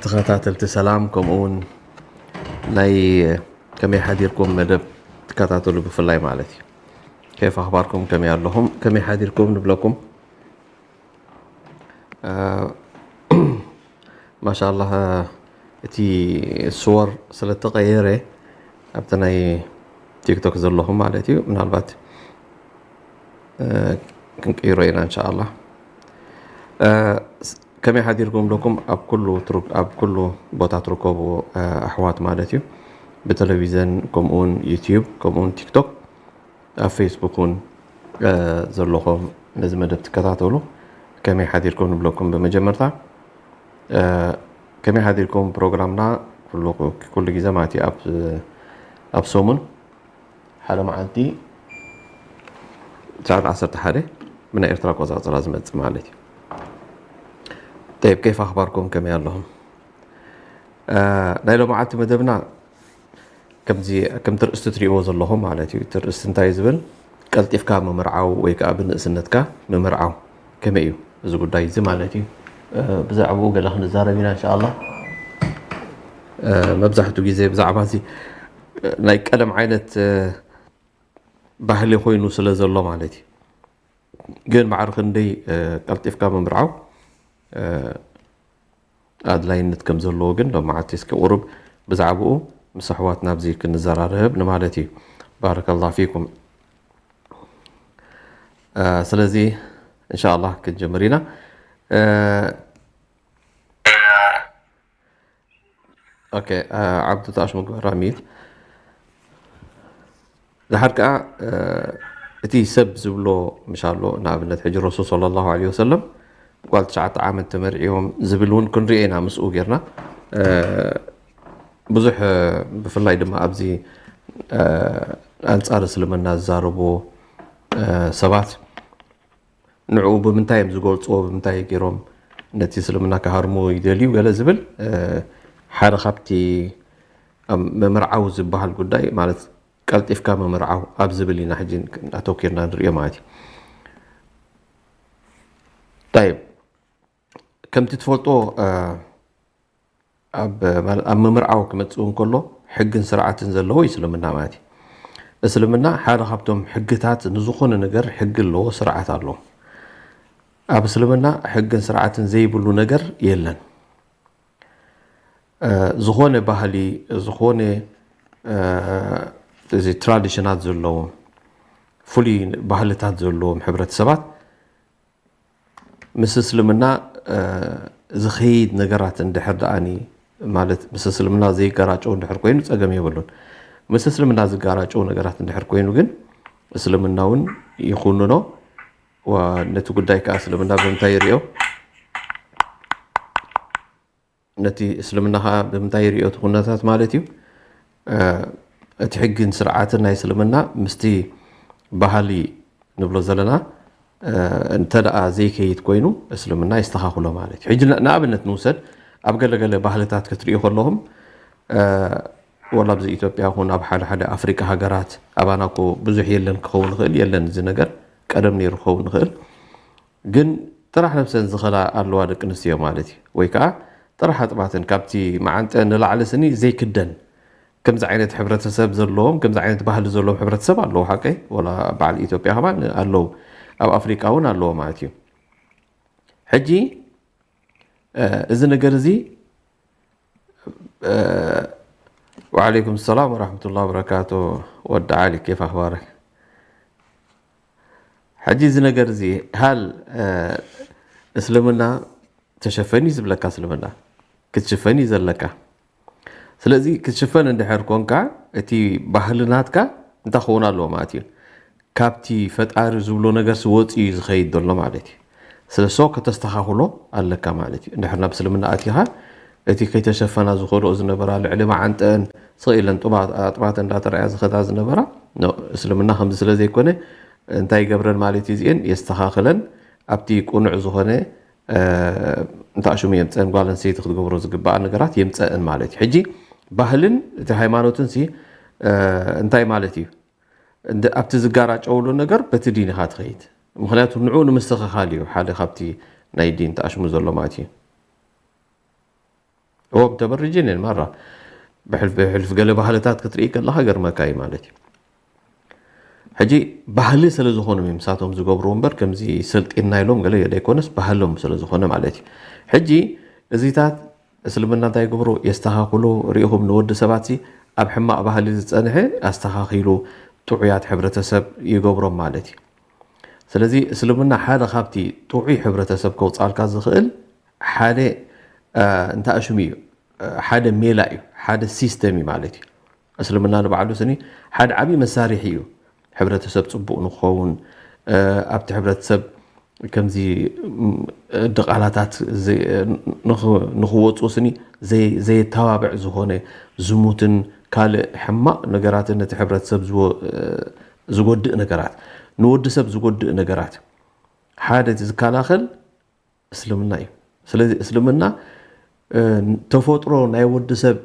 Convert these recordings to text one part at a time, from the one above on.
ተኸታተልቲ ሰላም፣ ከምኡ እውን ናይ ከመይ ሓዲርኩም መደብ ትከታተሉ ብፍላይ ማለት እዩ። ኬፍ ኣኽባርኩም፣ ከመይ ኣለኹም፣ ከመይ ሓዲርኩም ንብለኩም። ማሻላ፣ እቲ ስወር ስለተቐየረ ኣብቲ ናይ ቲክቶክ ዘለኹም ማለት እዩ፣ ምናልባት ክንቅይሮ ኢና እንሻላ። ከመይ ሓዲርኩም ኣለኩም? ኣብ ኩሉ ትሩክ ኣብ ኩሉ ቦታ ትርከቡ ኣሕዋት ማለት እዩ፣ ብቴሌቪዘን ከምኡውን ዩቲዩብ ከምኡውን ቲክቶክ ኣብ ፌስቡክ እውን ዘለኹም ነዚ መደብ ትከታተሉ ከመይ ሓዲርኩም ንብለኩም። ብመጀመርታ ከመይ ሓዲርኩም? ፕሮግራምና ኩሉ ግዜ ማለት እዩ ኣብ ሰሙን ሓደ መዓልቲ ሰዓት ዓሰርተ ሓደ ብናይ ኤርትራ ኣቆጻጽራ ዝመጽእ ማለት እዩ። ጠይብ፣ ኬፍ ኣኽባርኩም፣ ከመይ ኣለኹም? ናይ ሎማዓልቲ መደብና ከምዚ ከምቲ ርእስቲ ትሪእዎ ዘለኹም ማለት እዩ። እቲ ርእስቲ እንታይ ዝብል? ቀልጢፍካ ምምርዓው ወይ ከዓ ብንእስነትካ ምምርዓው ከመይ እዩ እዚ ጉዳይ እዚ ማለት እዩ። ብዛዕባኡ ገለ ክንዛረብ ኢና እንሻላ። መብዛሕትኡ ግዜ ብዛዕባ እዚ ናይ ቀደም ዓይነት ባህሊ ኮይኑ ስለ ዘሎ ማለት እዩ። ግን ማዕሪ ክንደይ ቀልጢፍካ ምምርዓው ኣድላይነት ከም ዘለዎ ግን ሎማዓልቲ እስኪ ቁሩብ ብዛዕባኡ ምስ ኣሕዋትና ኣብዚ ክንዘራረብ ንማለት እዩ። ባረከላ ፊኩም። ስለዚ እንሻላ ክንጀምር ኢና። ኦኬ፣ ዓብዱ ታሽ ምግባር ራሚት ድሓር ከዓ እቲ ሰብ ዝብሎ ምሽ ኣሎ። ንኣብነት ሕጂ ረሱል ሰለላሁ ዐለይሂ ወሰለም ጓል ትሽዓተ ዓመት ተመርዒዎም ዝብል እውን ክንሪኦ ኢና ምስኡ ጌርና። ብዙሕ ብፍላይ ድማ ኣብዚ ኣንጻር እስልምና ዝዛረቡ ሰባት ንዕኡ ብምንታይ እዮም ዝገልፅዎ፣ ብምንታይ ገይሮም ነቲ እስልምና ክሃርሙ ይደልዩ ገለ ዝብል ሓደ ካብቲ ኣብ ምምርዓው ዝበሃል ጉዳይ ማለት ቀልጢፍካ ምምርዓው ኣብ ዝብል ኢና ሕጂ ኣተኪርና ንሪኦ ማለት እዩ። ጠይብ፣ ከምቲ ትፈልጦ ኣብ ምምርዓው ክመፅእ እንከሎ ሕግን ስርዓትን ዘለዎ እዩ እስልምና ማለት እዩ። እስልምና ሓደ ካብቶም ሕግታት፣ ንዝኾነ ነገር ሕጊ ኣለዎ፣ ስርዓት ኣለዎ። ኣብ እስልምና ሕግን ስርዓትን ዘይብሉ ነገር የለን። ዝኾነ ባህሊ፣ ዝኾነ እዚ ትራዲሽናት ዘለዎም፣ ፍሉይ ባህልታት ዘለዎም ሕብረተሰባት ምስ እስልምና ዝኸይድ ነገራት እንድሕር ደኣኒ፣ ማለት ምስ እስልምና ዘይገራጨው እንድሕር ኮይኑ ፀገም የብሉን። ምስ እስልምና ዝጋራጨው ነገራት እንድሕር ኮይኑ ግን እስልምና እውን ይኹንኖ። ነቲ ጉዳይ ከዓ እስልምና ብምንታይ ይሪኦ? ነቲ እስልምና ከዓ ብምንታይ ይሪኦ? እቲ ኩነታት ማለት እዩ። እቲ ሕግን ስርዓትን ናይ እስልምና ምስቲ ባህሊ ንብሎ ዘለና እንተ ደኣ ዘይከይድ ኮይኑ እስልምና የስተኻኽሎ ማለት እዩ። ሕጂ ንኣብነት ንውሰድ፣ ኣብ ገለገለ ባህልታት ክትሪኡ ከለኹም፣ ወላ ኣብዚ ኢትዮጵያ ይኹን ኣብ ሓደ ሓደ ኣፍሪቃ ሃገራት፣ ኣባና እኮ ብዙሕ የለን ክኸውን ይኽእል፣ የለን እዚ ነገር ቀደም ነይሩ ክኸውን ይኽእል። ግን ጥራሕ ነብሰን ዝኸላ ኣለዋ ደቂ ኣንስትዮ ማለት እዩ። ወይ ከዓ ጥራሕ ኣጥባተን ካብቲ መዓንጠ ንላዕሊ ስኒ ዘይክደን፣ ከምዚ ዓይነት ሕብረተሰብ ዘለዎም፣ ከምዚ ዓይነት ባህሊ ዘለዎም ሕብረተሰብ ኣለዉ። ሓቀይ ወላ በዓል ኢትዮጵያ ከማን ኣለዉ፣ ኣብ ኣፍሪቃ እውን ኣለዎ ማለት እዩ። ሕጂ እዚ ነገር እዚ ወዓለይኩም ሰላም ወራሕመቱላ ወበረካቱ። ወዲ ዓሊ፣ ኬፍ ኣኽባርክ? ሕጂ እዚ ነገር እዚ ሃል እስልምና ተሸፈኒ ዝብለካ፣ እስልምና ክትሽፈኒ ዘለካ። ስለዚ ክትሽፈን እንድሕር ኮንካ እቲ ባህሊ ናትካ እንታይ ክኸውን ኣለዎ ማለት እዩ? ካብቲ ፈጣሪ ዝብሎ ነገር ወፂኡ እዩ ዝኸይድ ዘሎ ማለት እዩ። ስለሶ ከተስተኻኽሎ ኣለካ ማለት እዩ። እንድሕር ናብ እስልምና ኣቲኻ እቲ ከይተሸፈና ዝኸድኦ ዝነበራ ልዕሊ መዓንጠን ስቕ ኢለን ኣጥባተ እንዳተረኣያ ዝኸዳ ዝነበራ እስልምና ከምዚ ስለ ዘይኮነ እንታይ ይገብረን ማለት እዩ? እዚአን የስተኻኽለን፣ ኣብቲ ቁኑዕ ዝኾነ እንታሽሙ የምፀን፣ ጓል ኣንስተይቲ ክትገብሮ ዝግባኣ ነገራት የምፀእን ማለት እዩ። ሕጂ ባህልን እቲ ሃይማኖትን ሲ እንታይ ማለት እዩ? ኣብቲ ዝጋራጨውሉ ነገር በቲ ዲን ኢኻ ትኸይድ። ምክንያቱ ንዑ ንምስትኽኻል እዩ፣ ሓደ ካብቲ ናይ ዲን ተኣሽሙ ዘሎ ማለት እዩ። እዎም ተበርጅን እየን ማራ። ብሕልፍ ብሕልፍ ገለ ባህልታት ክትርኢ ከለኻ ገርመካ እዩ ማለት እዩ። ሕጂ ባህሊ ስለ ዝኾኑ እዮም ንሳቶም ዝገብሩ እምበር፣ ከምዚ ሰልጢና ኢሎም ገለ ዘይኮነስ ባህሎም ስለ ዝኾነ ማለት እዩ። ሕጂ እዚታት እስልምና እንታይ ይገብሩ? የስተኻኽሉ። ርኢኹም ንወዲ ሰባት ሲ ኣብ ሕማቕ ባህሊ ዝጸንሐ ኣስተኻኺሉ ጥዑያት ሕብረተሰብ ይገብሮም ማለት እዩ። ስለዚ እስልምና ሓደ ካብቲ ጥዑይ ሕብረተሰብ ከውጻልካ ዝኽእል ሓደ፣ እ፣ እንታይ ሽሙ እዩ፣ እ፣ ሓደ ሜላ እዩ፣ ሓደ ሲስተም እዩ ማለት እዩ። እስልምና ንባዕሉ ስኒ ሓደ ዓብዪ መሳርሒ እዩ። ሕብረተሰብ ጽቡቕ ንክኸውን፣ እ፣ ኣብቲ ሕብረተሰብ ከምዚ፣ ም፣ ድቓላታት ዘይ-፣ ንኽ-፣ ንኽወጹ ስኒ ዘይ-፣ ዘየተባብዕ ዝኾነ ዝሙትን ካልእ ሕማቕ ነገራትን ነቲ ሕብረተሰብ ዝወ-፣ እ፣ ዝጎድእ ነገራት፣ ንወዲ ሰብ ዝጎድእ ነገራት ሓደ እቲ ዝከላኸል እስልምና እዩ። ስለዚ እስልምና፣ እ፣ ተፈጥሮ ናይ ወዲ ሰብ፣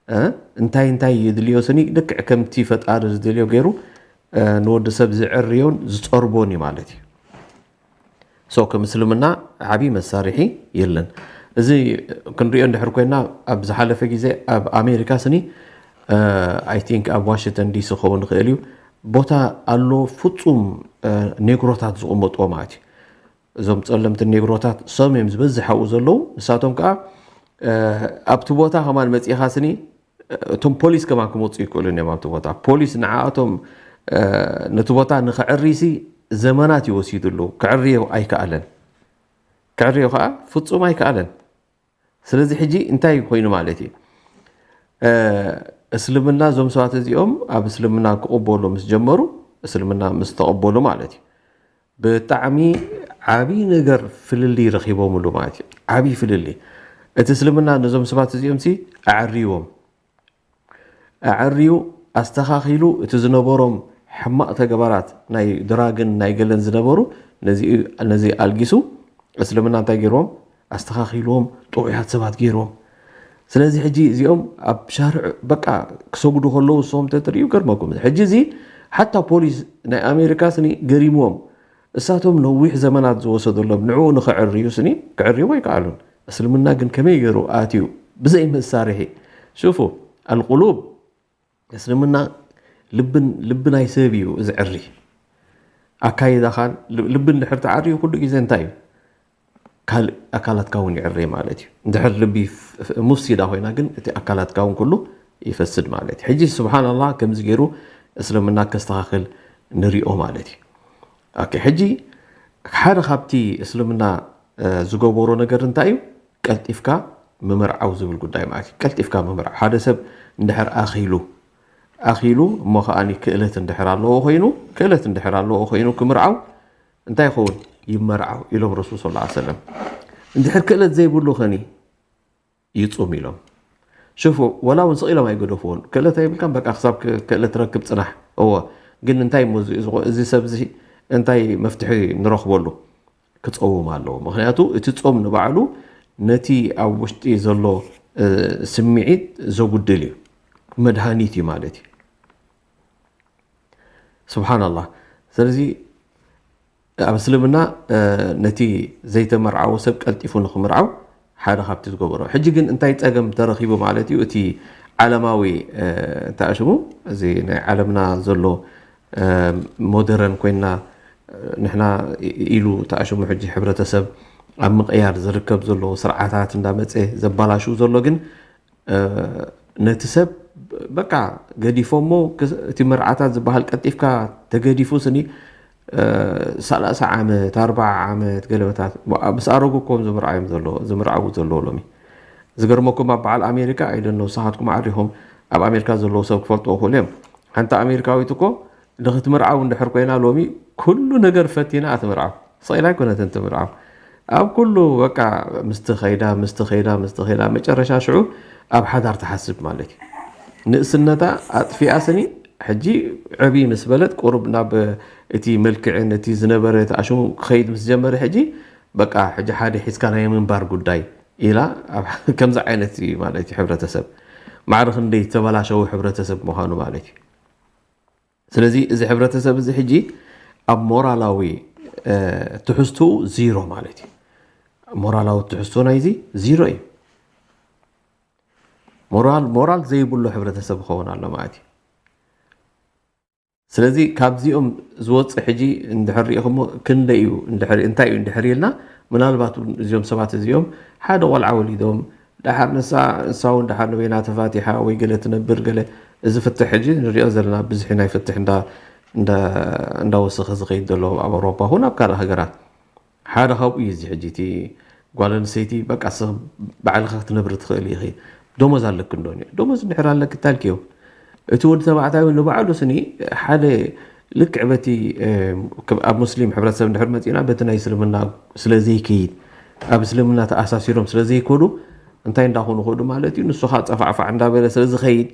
እ፣ እንታይ እንታይ የድልዮ ስኒ ልክዕ ከምቲ ፈጣሪ ዝደልዮ ገይሩ፣ እ፣ ንወዲ ሰብ ዝዕርዮን ዝጸርቦን እዩ ማለት እዩ። ሶ ከም እስልምና ዓብዪ መሳርሒ የለን። እዚ ክንሪኦ እንድሕር ኮይና ኣብ ዝሓለፈ ግዜ ኣብ ኣሜሪካ ስኒ፣ እ፣ ኣይ ቲንክ ኣብ ዋሽንግተን ዲሲ ክኸውን ይኽእል እዩ፣ ቦታ ኣሎ ፍጹም፣ እ፣ ኔግሮታት ዝቕመጥዎ ማለት እዩ። እዞም ጸለምቲ ኔግሮታት ሶም እዮም ዝበዝሕ ኣብኡ ዘለዉ። ንሳቶም ከኣ፣ እ፣ ኣብቲ ቦታ ከማን መጺእኻ ስኒ፣ እ፣ እቶም ፖሊስ ከማን ክመጹ ይክእሉን እዮም ኣብቲ ቦታ። ፖሊስ ንዓኣቶም፣ እ፣ ነቲ ቦታ ንኸዕርይሲ ዘመናት እዩ ወሲዱ ኣለዉ። ክዕርዮ ኣይከኣለን። ክዕርዮ ከኣ ፍጹም ኣይከኣለን። ስለዚ ሕጂ እንታይ ኮይኑ ማለት እዩ? እ፣ እስልምና እዞም ሰባት እዚኦም ኣብ እስልምና ክቕበሉ ምስ ጀመሩ፣ እስልምና ምስ ተቐበሉ ማለት እዩ፣ ብጣዕሚ ዓብዪ ነገር ፍልልይ ረኺቦምሉ ማለት እዩ። ዓብዪ ፍልልይ። እቲ እስልምና ነዞም ሰባት እዚኦም ሲ ኣዕርይዎም። ኣዕርዩ ኣስተኻኺሉ እቲ ዝነበሮም ሕማቕ ተግባራት ናይ ድራግን ናይ ገለን ዝነበሩ ነዚ፣ ነዚ ኣልጊሱ እስልምና እንታይ ገይርዎም? ኣስተኻኺልዎም ጥዑያት ሰባት ገይርዎም። ስለዚ ሕጂ እዚኦም ኣብ ሻርዕ በቃ ክሰግዱ ከለዉ እሶም ተትርእዩ ገርመኩም። ሕጂ እዚ ሓታ ፖሊስ ናይ ኣሜሪካ ስኒ ገሪምዎም። እሳቶም ነዊሕ ዘመናት ዝወሰደሎም ንዕኡ ንኽዕርዩ ስኒ ክዕርይዎ ኣይከኣሉን። እስልምና ግን ከመይ ገይሩ ኣትዩ? ብዘይ መሳርሒ። ሽፉ፣ ኣልቁሉብ፣ እስልምና ልብን፣ ልቢ ናይ ሰብ እዩ ዝዕሪ። ኣካይዳኻን ል-፣ ልቢ እንድሕር ተዓርዩ ኩሉ ግዜ እንታይ እዩ? ካልእ ኣካላትካ እውን ይዕሪ ማለት እዩ። እንድሕር ልቢ ፍ-፣ ፍ-፣ ሙፍሲዳ ኮይና ግን እቲ ኣካላትካ እውን ኩሉ ይፈስድ ማለት እዩ። ሕጂ ስብሓንላህ ከምዚ ገይሩ እስልምና ከስተኻኽል ንሪኦ ማለት እዩ። ኦኬ፣ ሕጂ ሓደ ካብቲ እስልምና፣ እ፣ ዝገበሮ ነገር እንታይ እዩ? ቀልጢፍካ ምምርዓው ዝብል ጉዳይ ማለት እዩ። ቀልጢፍካ ምምርዓው። ሓደ ሰብ እንድሕር ኣኺሉ፣ ኣኺሉ እሞ ከኣኒ ክእለት እንድሕር ኣለዎ ኮይኑ፣ ክእለት እንድሕር ኣለዎ ኮይኑ ክምርዓው እንታይ ይኸውን? ይመርዓው ኢሎም ረሱል ሰለላሁ ዐለይሂ ወሰለም። እንድሕር ክእለት ዘይብሉ ኸኒ ይጹም ኢሎም። ሽፉ፣ ወላ እውን ስቕ ኢሎም ኣይገደፍዎን። ክእለት ኣይብልካን፣ በቃ ክሳብ ክ-፣ ክእለት ትረክብ ጽናሕ። እወ፣ ግን እንታይ እሞ እዚ፣ እዚ፣ እዚ ሰብ እዚ እንታይ መፍትሒ ንረኽበሉ? ክጸውም ኣለዎ። ምኽንያቱ እቲ ጾም ንባዕሉ ነቲ ኣብ ውሽጢ ዘሎ፣ እ፣ ስምዒት ዘጉድል እዩ። መድሃኒት እዩ ማለት እዩ። ስብሓንላህ። ስለዚ ኣብ እስልምና፣ እ፣ ነቲ ዘይተመርዓወ ሰብ ቀልጢፉ ንኽምርዓው ሓደ ካብቲ ዝገበሮ። ሕጂ ግን እንታይ ጸገም ተረኺቡ ማለት እዩ? እቲ ዓለማዊ፣ እ፣ እንታይ ሽሙ፣ እዚ ናይ ዓለምና ዘሎ፣ እ፣ ሞደረን ኮይና፣ እ፣ ንሕና ኢ-፣ ኢሉ ተኣሽሙ ሕጂ ሕብረተሰብ ኣብ ምቕያር ዝርከብ ዘሎ ስርዓታት እንዳመጸ ዘባላሹ ዘሎ ግን፣ እ፣ ነቲ ሰብ በቃ ገዲፎሞ ክስ-፣ እቲ መርዓታት ዝበሃል ቀልጢፍካ ተገዲፉ ስኒ፣ እ፣ ሰላሳ ዓመት፣ ኣርብዓ ዓመት ገለመታት ምስ ኣረጉ እኮ ዝምርዓዮም ዘሎ፣ ዝምርዓዉ ዘለዉ ሎሚ። ዝገርመኩም ኣብ በዓል ኣሜሪካ፣ I don't know፣ ንስኻትኩም ኣዕሪኹም ኣብ ኣሜሪካ ዘለዉ ሰብ ክፈልጥዎ ክኽእሉ እዮም። ሓንቲ ኣሜሪካዊት እኮ ንኽትምርዓው እንድሕር ኮይና ሎሚ ኩሉ ነገር ፈቲና እያ ትምርዓው። ስቕ ኢላ ኣይኮነትን ትምርዓው። ኣብ ኩሉ በቃ ምስቲ ኸይዳ፣ ምስቲ ኸይዳ፣ ምስቲ ኸይዳ፣ መጨረሻ ሽዑ ኣብ ሓዳር ትሓስብ ማለት እዩ። ንእስነታ ኣጥፊኣ ስኒ፣ ሕጂ ዕብይ ምስ በለት ቁሩብ ናብ እቲ መልክዕን እቲ ዝነበረ ተኣሽሙ ክኸይድ ምስ ጀመረ፣ ሕጂ በቃ ሕጂ ሓደ ሒዝካ ናይ ምንባር ጉዳይ ኢላ ኣብ ከምዚ ዓይነት እዩ ማለት እዩ ሕብረተሰብ። ማዕረ ክንደይ ዝተበላሸወ ሕብረተሰብ ምዃኑ ማለት እዩ። ስለዚ እዚ ሕብረተሰብ እዚ ሕጂ ኣብ ሞራላዊ፣ እ፣ ትሕዝትኡ ዚሮ ማለት እዩ። ሞራላዊ ትሕዝትኡ ናይዚ ዚሮ እዩ። ሞራል ሞራል ዘይብሉ ሕብረተሰብ ክኸውን ኣሎ ማለት እዩ። ስለዚ ካብዚኦም ዝወፅእ ሕጂ እንድሕር ሪኢኹሞ ክንደይ እዩ እንታይ እዩ እንድሕር ኢልና፣ ምናልባት እውን እዚኦም ሰባት እዚኦም ሓደ ቆልዓ ወሊዶም ደሓር ንሳ ንሳ እውን ደሓር ንበይና ተፋቲሓ ወይ ገለ ትነብር ገለ፣ እዚ ፍትሕ ሕጂ ንሪኦ ዘለና ብዝሒ ናይ ፍትሕ እንዳወሰኸ ዝኸይድ ዘሎ ኣብ ኣውሮፓ ኹን ኣብ ካልእ ሃገራት ሓደ ካብኡ እዩ። እዚ ሕጂ እቲ ጓል ኣንስተይቲ በቃ ስኽ ባዕልኻ ክትነብሪ ትኽእል ኢኺ፣ ደሞዝ ኣለኪ እንዶ? ደሞዝ እንድሕር ኣለኪ ታልኪዮ። እቲ ወዲ ተባዕታይ እውን ንባዕሉ ስኒ ሓደ ልክዕ በቲ ኣብ ሙስሊም ሕብረተሰብ እንድሕር መፂና በቲ ናይ እስልምና ስለ ዘይከይድ ኣብ እስልምና ተኣሳሲሮም ስለ ዘይከዱ እንታይ እንዳኾኑ ከዱ ማለት እዩ። ንሱ ከዓ ፀፋዕፋዕ እንዳበለ ስለ ዝኸይድ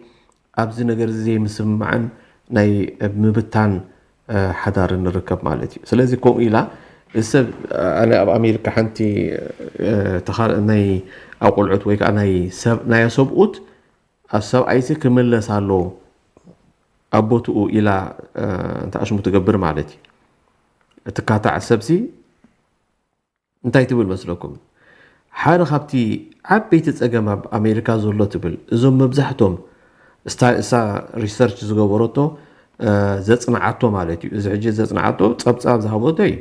ኣብዚ ነገር እዚ ዘይምስምማዕን ናይ ምብታን ሓዳር ንርከብ ማለት እዩ። ስለዚ ከምኡ ኢላ ሰብ ኣነ ኣብ ኣሜሪካ ሓንቲ ናይ ኣቆልዑት ወይ ከዓ ናይ ኣሰብኡት ኣብ ሰብኣይሲ ክምለስ ኣለዎ ኣብ ቦትኡ ኢላ እንተ ኣሽሙ ትገብር ማለት እዩ። እቲ ካታዕ ሰብሲ እንታይ ትብል መስለኩም? ሓደ ካብቲ ዓበይቲ ጸገም ኣብ ኣሜሪካ ዘሎ ትብል እዞም መብዛሕቶም እሳ ሪሰርች ዝገበረቶ ዘጽንዓቶ ማለት እዩ። እዚ ሕጂ ዘጽንዓቶ ጸብጻብ ዝሃበቶ እዩ።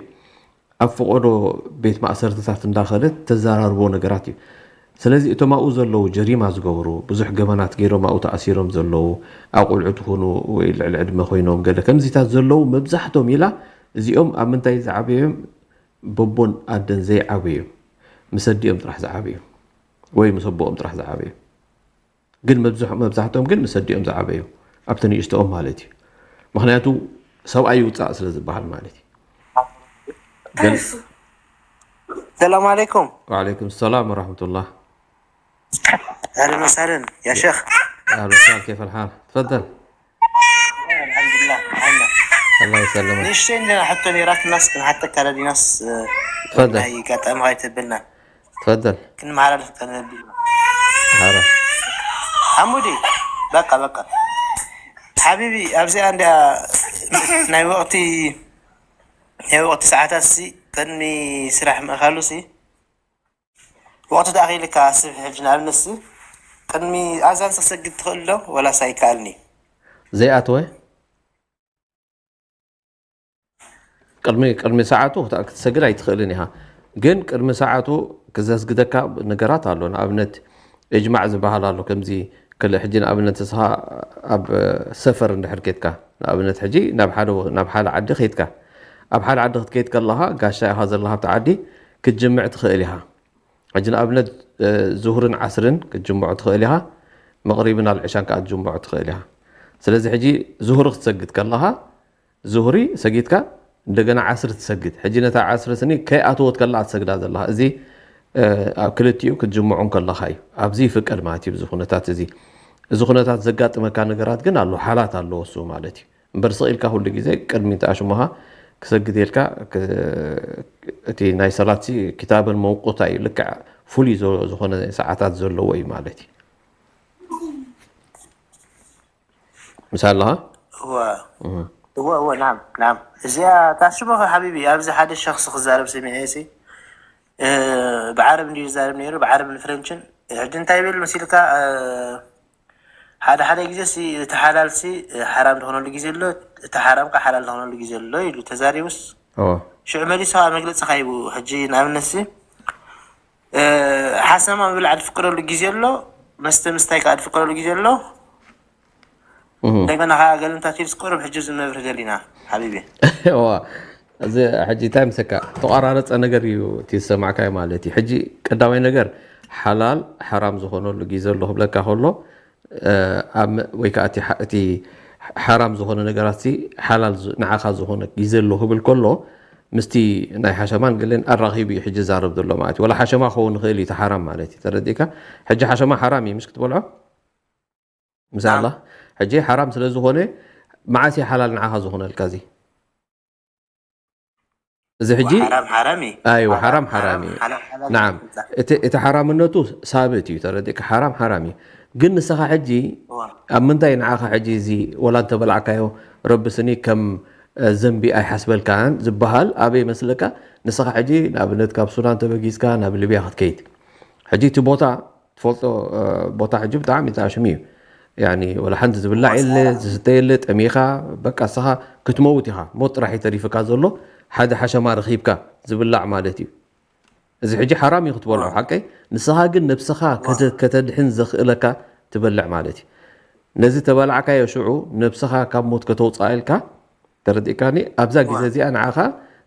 ኣብ ፈቐዶ ቤት ማእሰርትታት እንዳኸደት ተዘራርቦ ነገራት እዩ። ስለዚ እቶም ኣብኡ ዘለዉ ጀሪማ ዝገበሩ ብዙሕ ገበናት ገይሮም ኣብኡ ተኣሲሮም ዘለዉ ኣቆልዑ ትኹኑ ወይ ልዕሊ ዕድመ ኮይኖም ገለ ከምዚታት ዘለዉ መብዛሕቶም ኢላ እዚኦም ኣብ ምንታይ ዝዓበዮም በቦን ኣደን ዘይዓበዩ ምስ ኣዲኦም ጥራሕ ዝዓበዩ ወይ ምስ ኣቦኦም ጥራሕ ዝዓበዩ ግን መብዛሕቶም ግን ምስ ኣዲኦም ዝዓበዩ ኣብቲ ንእሽተኦም ማለት እዩ። ምክንያቱ ሰብኣይ ይውፃእ ስለ ዝበሃል ማለት እዩ። ሰላም عليكم. وعليكم السلام ورحمة الله. اهلا وسهلا يا شيخ. اهلا وسهلا، كيف الحال؟ تفضل. الحمد لله. الله يسلمك. ليش شين لنا حتى نيرات الناس كن حتى كلا دي ناس تفضل. هي قاعد أم غاية بلنا. تفضل. كن معرفة كلا دي. عرف. حمودي. بقى بقى. حبيبي أبزي عندي ናይ ወቕቲ ናይ ወቕቲ ሰዓታት ሲ ቅድሚ ስራሕ ምእኻሉ ሲ ወቕቲ ተኣኺልካ ስብ ሕጂ ንኣብነት ሲ ቅድሚ ኣዛን ክሰግድ ትኽእል ዶ ወላስ ኣይከኣልን እዩ? ዘይኣተወ ቅድሚ ቅድሚ ሰዓቱ ክትሰግድ ኣይትኽእልን ኢኻ። ግን ቅድሚ ሰዓቱ ክዘስግደካ ነገራት ኣሎ። ንኣብነት እጅማዕ ዝበሃል ኣሎ። ከምዚ ክል ሕጂ ንኣብነት እስኻ ኣብ ሰፈር እንድሕር ኬድካ ንኣብነት ሕጂ ናብ ሓደ ናብ ሓደ ዓዲ ኬድካ ኣብ ሓደ ዓዲ ክትከይድ ከለኻ ጋሻ ኢኻ ዘለኻ ኣብቲ ዓዲ ክትጅምዕ ትኽእል ኢኻ። ሕጂ ንኣብነት ዙሁርን ዓስርን ክትጅምዖ ትኽእል ኢኻ። መቕሪብን ኣልዕሻን ከዓ ትጅምዖ ትኽእል ኢኻ። ስለዚ ሕጂ ዙሁሪ ክትሰግድ ከለኻ ዙሁሪ ሰጊድካ እንደገና ዓስሪ ትሰግድ። ሕጂ ነታ ዓስሪ ስኒ ከይኣተወት ከላ ትሰግዳ ዘለኻ። እዚ ኣብ ክልቲኡ ክትጅምዑ ከለኻ እዩ። ኣብዚ ይፍቀድ ማለት እዩ። እዚ ኩነታት እዚ እዚ ኩነታት ዘጋጥመካ ነገራት ግን ኣሎ ሓላት ኣለዎ እሱ ማለት እዩ። እምበር ስቕ ኢልካ ኩሉ ግዜ ቅድሚ ተኣሽሞኻ ክሰግድ ኢልካ እቲ ናይ ሰላት ኪታበን መውቁታ እዩ። ልክዕ ፍሉይ ዝኾነ ሰዓታት ዘለዎ እዩ ማለት እዩ። ምሳለኻ እወ እወ እወ ናም ናም እዚኣ ታሽሞኸ ሓቢቢ ኣብዚ ሓደ ሸክሲ ክዛረብ ሰሚዐ ሲ ብዓረብ እንዲ ዝዛረብ ነይሩ ብዓረብ ንፍረንችን ሕጂ እንታይ ይብል መሲልካ ሓደ ሓደ ግዜ ሲ እቲ ሓላል ሲ ሓራም ዝኾነሉ ግዜ ኣሎ እቲ ሓራም ካ ሓላል ዝኾነሉ ግዜ ኣሎ ኢሉ ተዛሪቡስ ሽዑ መሊሱ ከዓ መግለፂ ካይቡ ሕጂ ንኣብነት ሲ ሓሰማ ምብላዕ ዝፍቀደሉ ግዜ ኣሎ መስተ ምስታይ ከዓ ዝፍቀደሉ ግዜ ኣሎ እንደገና ከዓ ገልንታት ኢልስ ቁሩብ ሕጂ ዝመብርህ ደሊና ሓቢቢ እዋ እዚ ሕጂ እንታይ ምሰካ ተቋራረፀ ነገር እዩ እቲ ዝሰማዕካዮ ማለት እዩ። ሕጂ ቀዳማይ ነገር ሓላል ሓራም ዝኾነሉ ግዜ ኣሎ ክብለካ ከሎ ወይ ከዓ እቲ ሓራም ዝኾነ ነገራት ሓላል ንዓኻ ዝኾነ ግዜ ኣሎ ክብል ከሎ ምስቲ ናይ ሓሸማን ገለን ኣራኺቡ እዩ ሕጂ ዛረብ ዘሎ ማለት እዩ። ወላ ሓሸማ ክኸውን ይኽእል እዩ እቲ ሓራም ማለት እዩ። ተረዲእካ? ሕጂ ሓሸማ ሓራም እዩ ምሽ ክትበልዖ ምሳላ ሕጂ ሓራም ስለ ዝኾነ መዓስ እዩ ሓላል ንዓኻ ዝኾነልካ እዚ እዚ ሕጂ ሓራም ሓራም እዩ ኣይወ ሓራም ሓራም እዩ ናዓም እቲ ሓራምነቱ ሳብት እዩ ተረዲእካ ሓራም ሓራም እዩ ግን ንስኻ ሕጂ ኣብ ምንታይ ንዓኻ ሕጂ እዚ ወላ እንተበላዕካዮ ረቢ ስኒ ከም ዘንቢ ኣይሓስበልካን ዝበሃል ኣበይ መስለካ ንስኻ ሕጂ ንኣብነት ካብ ሱዳን ተበጊዝካ ናብ ሊብያ ክትከይድ ሕጂ እቲ ቦታ ትፈልጦ ቦታ ሕጂ ብጣዕሚ ተኣሽሙ እዩ። ያኒ ወላ ሓንቲ ዝብላዕ የለ፣ ዝስተ የለ፣ ጠሚኻ በቃ እስኻ ክትመውት ኢኻ። ሞት ጥራሕ እዩ ተሪፍካ ዘሎ። ሓደ ሓሸማ ረኺብካ ዝብላዕ ማለት እዩ። እዚ ሕጂ ሓራም እዩ ክትበልዖ ሓቀይ። ንስኻ ግን ነብስኻ ከተ-፣ ከተድሕን ዘኽእለካ ትበልዕ ማለት እዩ። ነዚ ተበላዕካዮ ሽዑ ነብስኻ ካብ ሞት ከተውፅኣ ኢልካ ተረዲእካኒ? ኣብዛ ግዜ እዚኣ ንዓኻ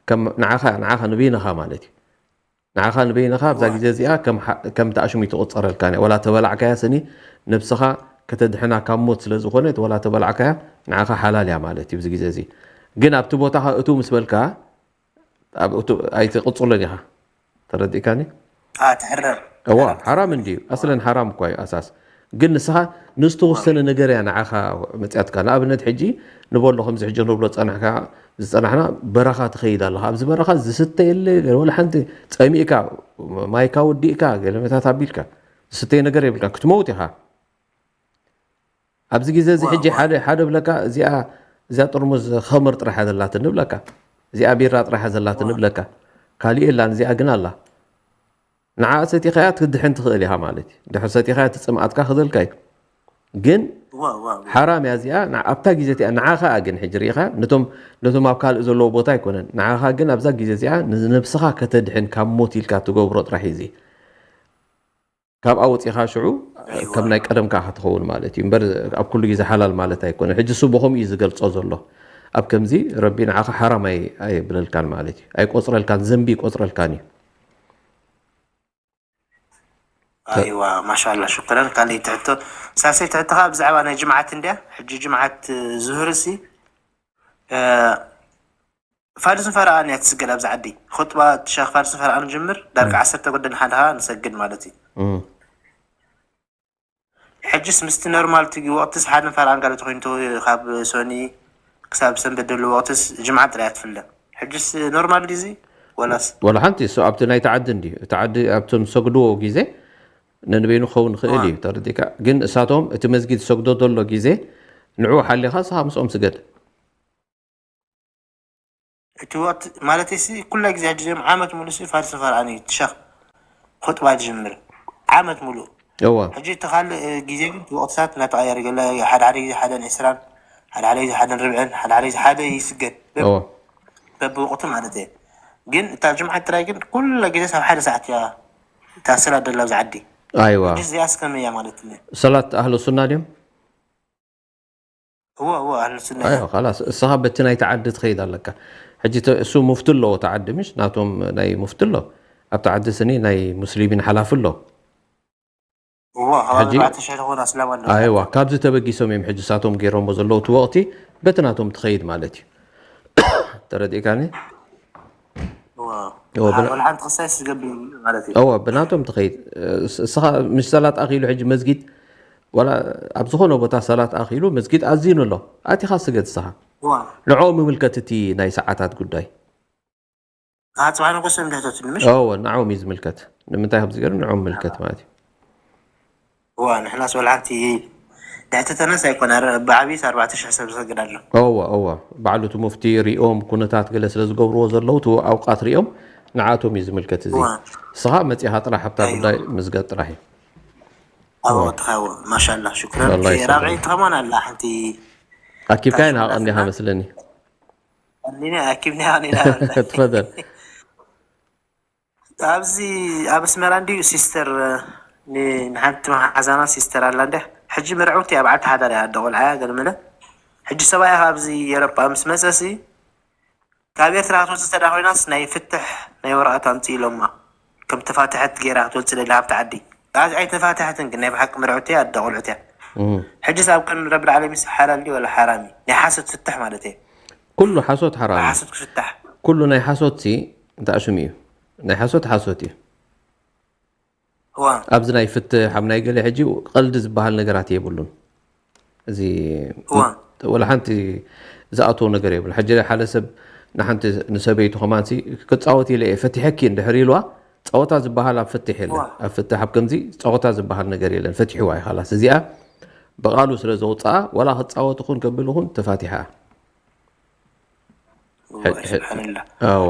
ከም-፣ ንዓኻ፣ ንዓኻ ንበይንኻ ማለት እዩ። ንዓኻ ንበይንኻ ኣብዛ ግዜ እዚኣ ከም ሓ-፣ ከም ተኣሽሙ ይትቑጸረልካ። ወላ ተበላዕካያ ስኒ ነብስኻ ከተድሕና ካብ ሞት ስለ ዝኾነት፣ ወላ ተበላዕካያ ንዓኻ ሓላል እያ ማለት እዩ። ኣብዚ ግዜ እዚ ግን ኣብቲ ቦታኻ እቱ ምስ በልካ፣ ኣብ እቱ ኣይትቕጽሎን ኢኻ። ተረዲእካኒ? اه تحرر እዋ ሓራም እንድዩ፣ ኣስለን ሓራም እኳ እዩ ኣሳስ። ግን ንስኻ ንዝተወሰነ ነገር እያ ንዓኻ መፅያትካ። ንኣብነት ሕጂ ንበሎ ከምዚ ሕጂ ንብሎ ፀናሕካ ዝፀናሕና በረኻ ትኸይድ ኣለኻ። ኣብዚ በረኻ ዝስተ የለ፣ ገለ ወላ ሓንቲ፣ ፀሚእካ ማይካ ወዲእካ ገለመታት ኣቢልካ ዝስተይ ነገር የብልካ፣ ክትመውት ኢኻ። ኣብዚ ግዜ እዚ ሕጂ ሓደ ሓደ ብለካ እዚኣ እዚኣ ጥርሙዝ ኸምር ጥራሕ እያ ዘላትኒ ብለካ፣ እዚኣ ቢራ ጥራሕ እያ ዘላትኒ ብለካ፣ ካሊእ የላን፣ እዚኣ ግን ኣላ። ንዓ ሰቲኻያ ክትድሕን ትኽእል ኢኻ ማለት እዩ። ድሕር ሰቲኻያ እቲ ጽምኣትካ ክዘልካ እዩ። ግን ሓራም እያ እዚኣ። ን-፣ ኣብታ ግዜ እቲኣ ንዓኻ እያ ግን ሕጂ ርኢኻ፣ ነቶም ነቶም ኣብ ካልእ ዘለዎ ቦታ ኣይኮነን። ንዓኻ ግን ኣብዛ ግዜ እዚኣ ንነብስኻ ከተድሕን ካብ ሞት ኢልካ ትገብሮ ጥራሕ እዩ እዚ። ካብኣ ወፂኻ ሽዑ ከም ናይ ቀደምካ ኢኻ ትኸውን ማለት እዩ። እምበር ኣብ ኩሉ ግዜ ሓላል ማለት ኣይኮነን። ሕጂ እሱ ብኸምኡ እዩ ዝገልጾ ዘሎ። ኣብ ከምዚ ረቢ ንዓኻ ሓራም ኣይ-፣ ኣየብለልካን ማለት እዩ። ኣይቆፅረልካን፣ ዘንቢ ይቆፅረልካን እዩ። ኣይዋ ማሻላ ሽክረን። ካልእ ትሕቶ ሳልሰይ ትሕቶኻ ብዛዕባ ናይ ጅምዓት እንድያ። ሕጂ ጅምዓት ዙህር ሲ ፋርስ ፈርኣን እያ ትስገድ ኣብዚ ዓዲ። ኹጥባ ሸኽ ፋርስ ፈርኣን ጅምር ዳርጋ ዓሰርተ ጉደን ሓድኻ ንሰግድ ማለት እዩ። እም። ሕጅስ ምስቲ ኖርማል ትጊ ወቅትስ ሓደን ፈርኣን ጋር ተኮይኑ ካብ ሶኒ ክሳብ ሰንበት ደሎ ወቅትስ ጅምዓ ጥራይ ትፍለ። ሕጅስ ኖርማል ዲዚ ወላስ ወላ ሓንቲ እሱ ኣብቲ ናይቲ ዓዲ እንድዩ። እቲ ዓዲ ኣብቶም ዝሰግድዎ ግዜ ነንበይኑ ክኸውን ይኽእል እዩ፣ ተረዲእካ? ግን እሳቶም እቲ መስጊድ ዝሰግዶ ዘሎ ግዜ ንዕኡ ሓሊኻ ንስኻ ምስኦም ስገድ። እቲ ወቅት ማለት ሲ ኩላ ግዜ ሕጂ ዚኦም ዓመት ሙሉ ሲ ፋርስ ፈርኣን እዩ ትሸኽ ኹጥባ ትጅምር ዓመት ሙሉ። እወ ሕጂ እቲ ካልእ ግዜ ግን እቲ ወቅትታት እናተቐየረ ገለ ሓደ ሓደ ግዜ ሓደን ዕስራን ሓደ ሓደ ግዜ ሓደን ርብዕን ሓደ ሓደ ግዜ ሓደ ይስገድ በብ- እወ በብወቅቱ ማለት እየ። ግን እታ ጅምዓት ጥራይ ግን ኩላ ግዜ ሳብ ሓደ ሰዓት እያ እታ ሰላት ደላ ኣብዚ ዓዲ። ኣይዋ ሕጂ እዚኣስ ከመይ እያ ማለት እዩ? ሰላት ኣህሉ ሱና ድዮም? እወ እወ ኣህሉ ሱና ኣዮ እያ። ካላስ እሳኻ በቲ ናይቲ ዓዲ ትኸይድ ኣለካ። ሕጂ ተ- እሱ ሙፍቲ ኣለዎ እቲ ዓዲ ምሽ ናቶም ናይ ሙፍቲ ኣሎ። ኣብቲ ዓዲ ስኒ ናይ ሙስሊሚን ሓላፊ ኣሎ። እወ ካብ ሕጂ- ኣርባዕተ ሽሕ ዝኾኑ ኣስላም ኣለዉ። ኣይዋ ካብዚ ተበጊሶም እዮም ሕጂ ሳቶም ገይሮሞ ዘለዉ እቲ ወቕቲ በቲ ናቶም ትኸይድ ማለት እዩ። ተረዲእካኒ? እወ እወ፣ ብላ- ወላ ሓንቲ ክሳይ ስገብር ማለት እዩ። እወ ብናቶም ትኸይድ። እስ- እስኻ ምሽ ሰላት ኣኺሉ ሕጂ መስጊድ ዋላ ኣብ ዝኾነ ቦታ ሰላት ኣኺሉ መስጊድ ኣዚኑ ኣሎ። ኣቲኻ ስገድ እስኻ። እወ ንዕኦም ይምልከት እቲ ናይ ሰዓታት ጉዳይ። ኣጽባሕ ንጎስ እንድሕተት ምሽ እወ ንዕኦም እዩ ዝምልከት። ንምንታይ ከምዚ ገይሩ ንዕኦም ምልከት ማለት እዩ። እዋ ንሕናስ ወላ ሓንቲ ድሕተተናስ ኣይኮነ ብዓብይስ ኣርባዕተ ሽሕ ሰብ ዝሰግድ ኣሎ። እወ እወ ባዕሉ እቲ ሙፍቲ ሪኦም ኩነታት ገለ ስለ ዝገብርዎ ዘለዉ እቲ ኣውቃት ሪኦም ንዓቶም እዩ ዝምልከት። እዚ እዋ እስኻ መፂኻ ጥራሕ ኣብታ ኣይዋ ጉዳይ ምዝገብ ጥራሕ እዩ። ኣብ እወ ወቅትኻ እወ ማሻላ ሽክረን። ኣላ ይሰለም። ራብዐይቲ ከማን ኣላ ሓንቲ ኣኪብካይ ታሽና ንሃቐኒኻ ፍና መስለኒ። ኣኒና ኣኪብና ኣኒና ትፈደል። ኣብዚ ኣብ ኣስመራ እንድዩ ሲስተር ን- ንሓንቲ መሓዛና ሲስተር ኣላ እንደ ሕጂ መርዐውቲ እያ በዓልቲ ሓዳር እያ ኣደ ቆልዓ እያ ገለ መለ ሕጂ ሰብኣያ ካብዚ ኤሮጳ ምስ መጸሲ ካብ ኤርትራ ክትወጽእ እንተ ደኣ ኮይናስ ናይ ፍትሕ ናይ ወረቐት ኣምጽእ ኢሎማ ከም ተፋትሐት ገይራ ክትወጽእ ደላ ካብቲ ዓዲ ኣዚ ኣይተፋትሐትን ግን ናይ ብሓቂ መርዐውቲ እያ ኣደ ቆልዑት እያ እም። ሕጂስ ኣብ ቅድሚ ረቢ ልዓለሚንስ ሓላል ድዩ ወላ ሓራም እዩ ናይ ሓሶት ፍትሕ ማለት እየ ኩሉ ሓሶት ሓራም እዩ። ሓሶት ክፍታሕ ኩሉ ናይ ሓሶት ሲ እንታይ ሽሙ እዩ? ናይ ሓሶት ሓሶት እዩ። እዋ ኣብዚ ናይ ፍትሕ ኣብ ናይ ገለ ሕጂ ቀልዲ ዝበሃል ነገራት የብሉን። እዚ እዋ ወላ ሓንቲ ዝኣተዎ ነገር የብሉ። ሕጂ ሓደ ሰብ ንሓንቲ ንሰበይቱ ከማንሲ ክፃወት ኢለ እየ ፈቲሐኪ እንድሕር ኢልዋ ፀወታ ዝበሃል ኣብ ፍትሕ የለን። እዋ ኣብ ፍትሕ ኣብ ከምዚ ፀወታ ዝበሃል ነገር የለን። ፈቲሕዋ እዩ ካላስ። እዚኣ ብቓሉ ስለ ዘውፅኣ ዋላ ክፃወት ይኹን ከብል ይኹን ተፋቲሓ። እዋ ስብሓንላ ኣዎ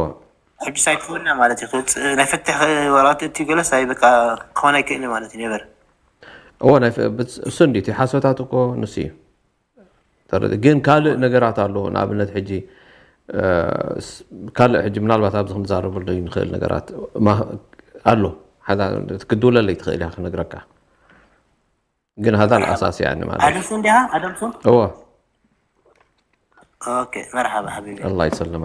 ሕጂ ሳይትኾንና ማለት እዩ ክውፅእ ናይ ፍትሕ ወረቐት እቲ ገለስ ኣይ በቃ ክኾን ኣይክእልን ማለት እዩ ነበር እዎ ናይ ፍ- ብት- እሱ እንዲ እቲ ሓሶታት እኮ ንሱ እዩ። ተረድ- ግን ካልእ ነገራት ኣሎ። ንኣብነት ሕጂ እ፣ ስ- ካልእ ሕጂ ምናልባት ኣብዚ ክንዛረበሉ ንኽእል ነገራት ማ- ኣሎ። ሓዳ ክትድውለለይ ትኽእል እያ ክነግረካ። ግን ሃዳ ኣልኣሳስ ያኒ ማለት ኣደምሱ እንዲኻ ኣደምሱ እዎ። ኦኬ መርሓባ ሓቢቢ ኣላ ይሰለመ።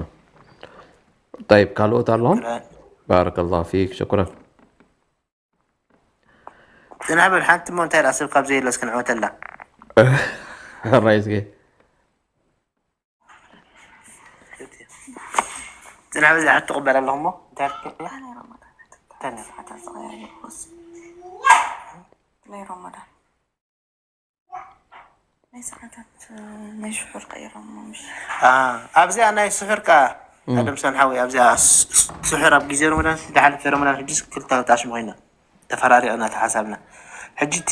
طيب ካልኦት ኣለዎም? ባረከላሁ ፊክ ሽኩረን። ጽንሕ በል ሓንቲ እሞ እንታይ ደኣ ሰብ ካብ ዘየለ እስኪ ንዕወተላ። ሕራይ እስኪ ጽንሕ በል ዝሓት ትቕበል ኣለኹ እሞ እንታይ ትብል? ናይ ረመዳን ናይ ሰዓታት ቀይሮሞ ምሽ ኣብዚኣ ናይ ስሑር ከኣ ኣደምሰን ሓዊ ኣብዚኣ ስሑር ኣብ ግዜ ረመዳን ድሓለፈ ረመዳን ሕጂ ክልተ ጣሽሚ ኮይና ተፈራሪቕና ተሓሳብና ሕጂ እቲ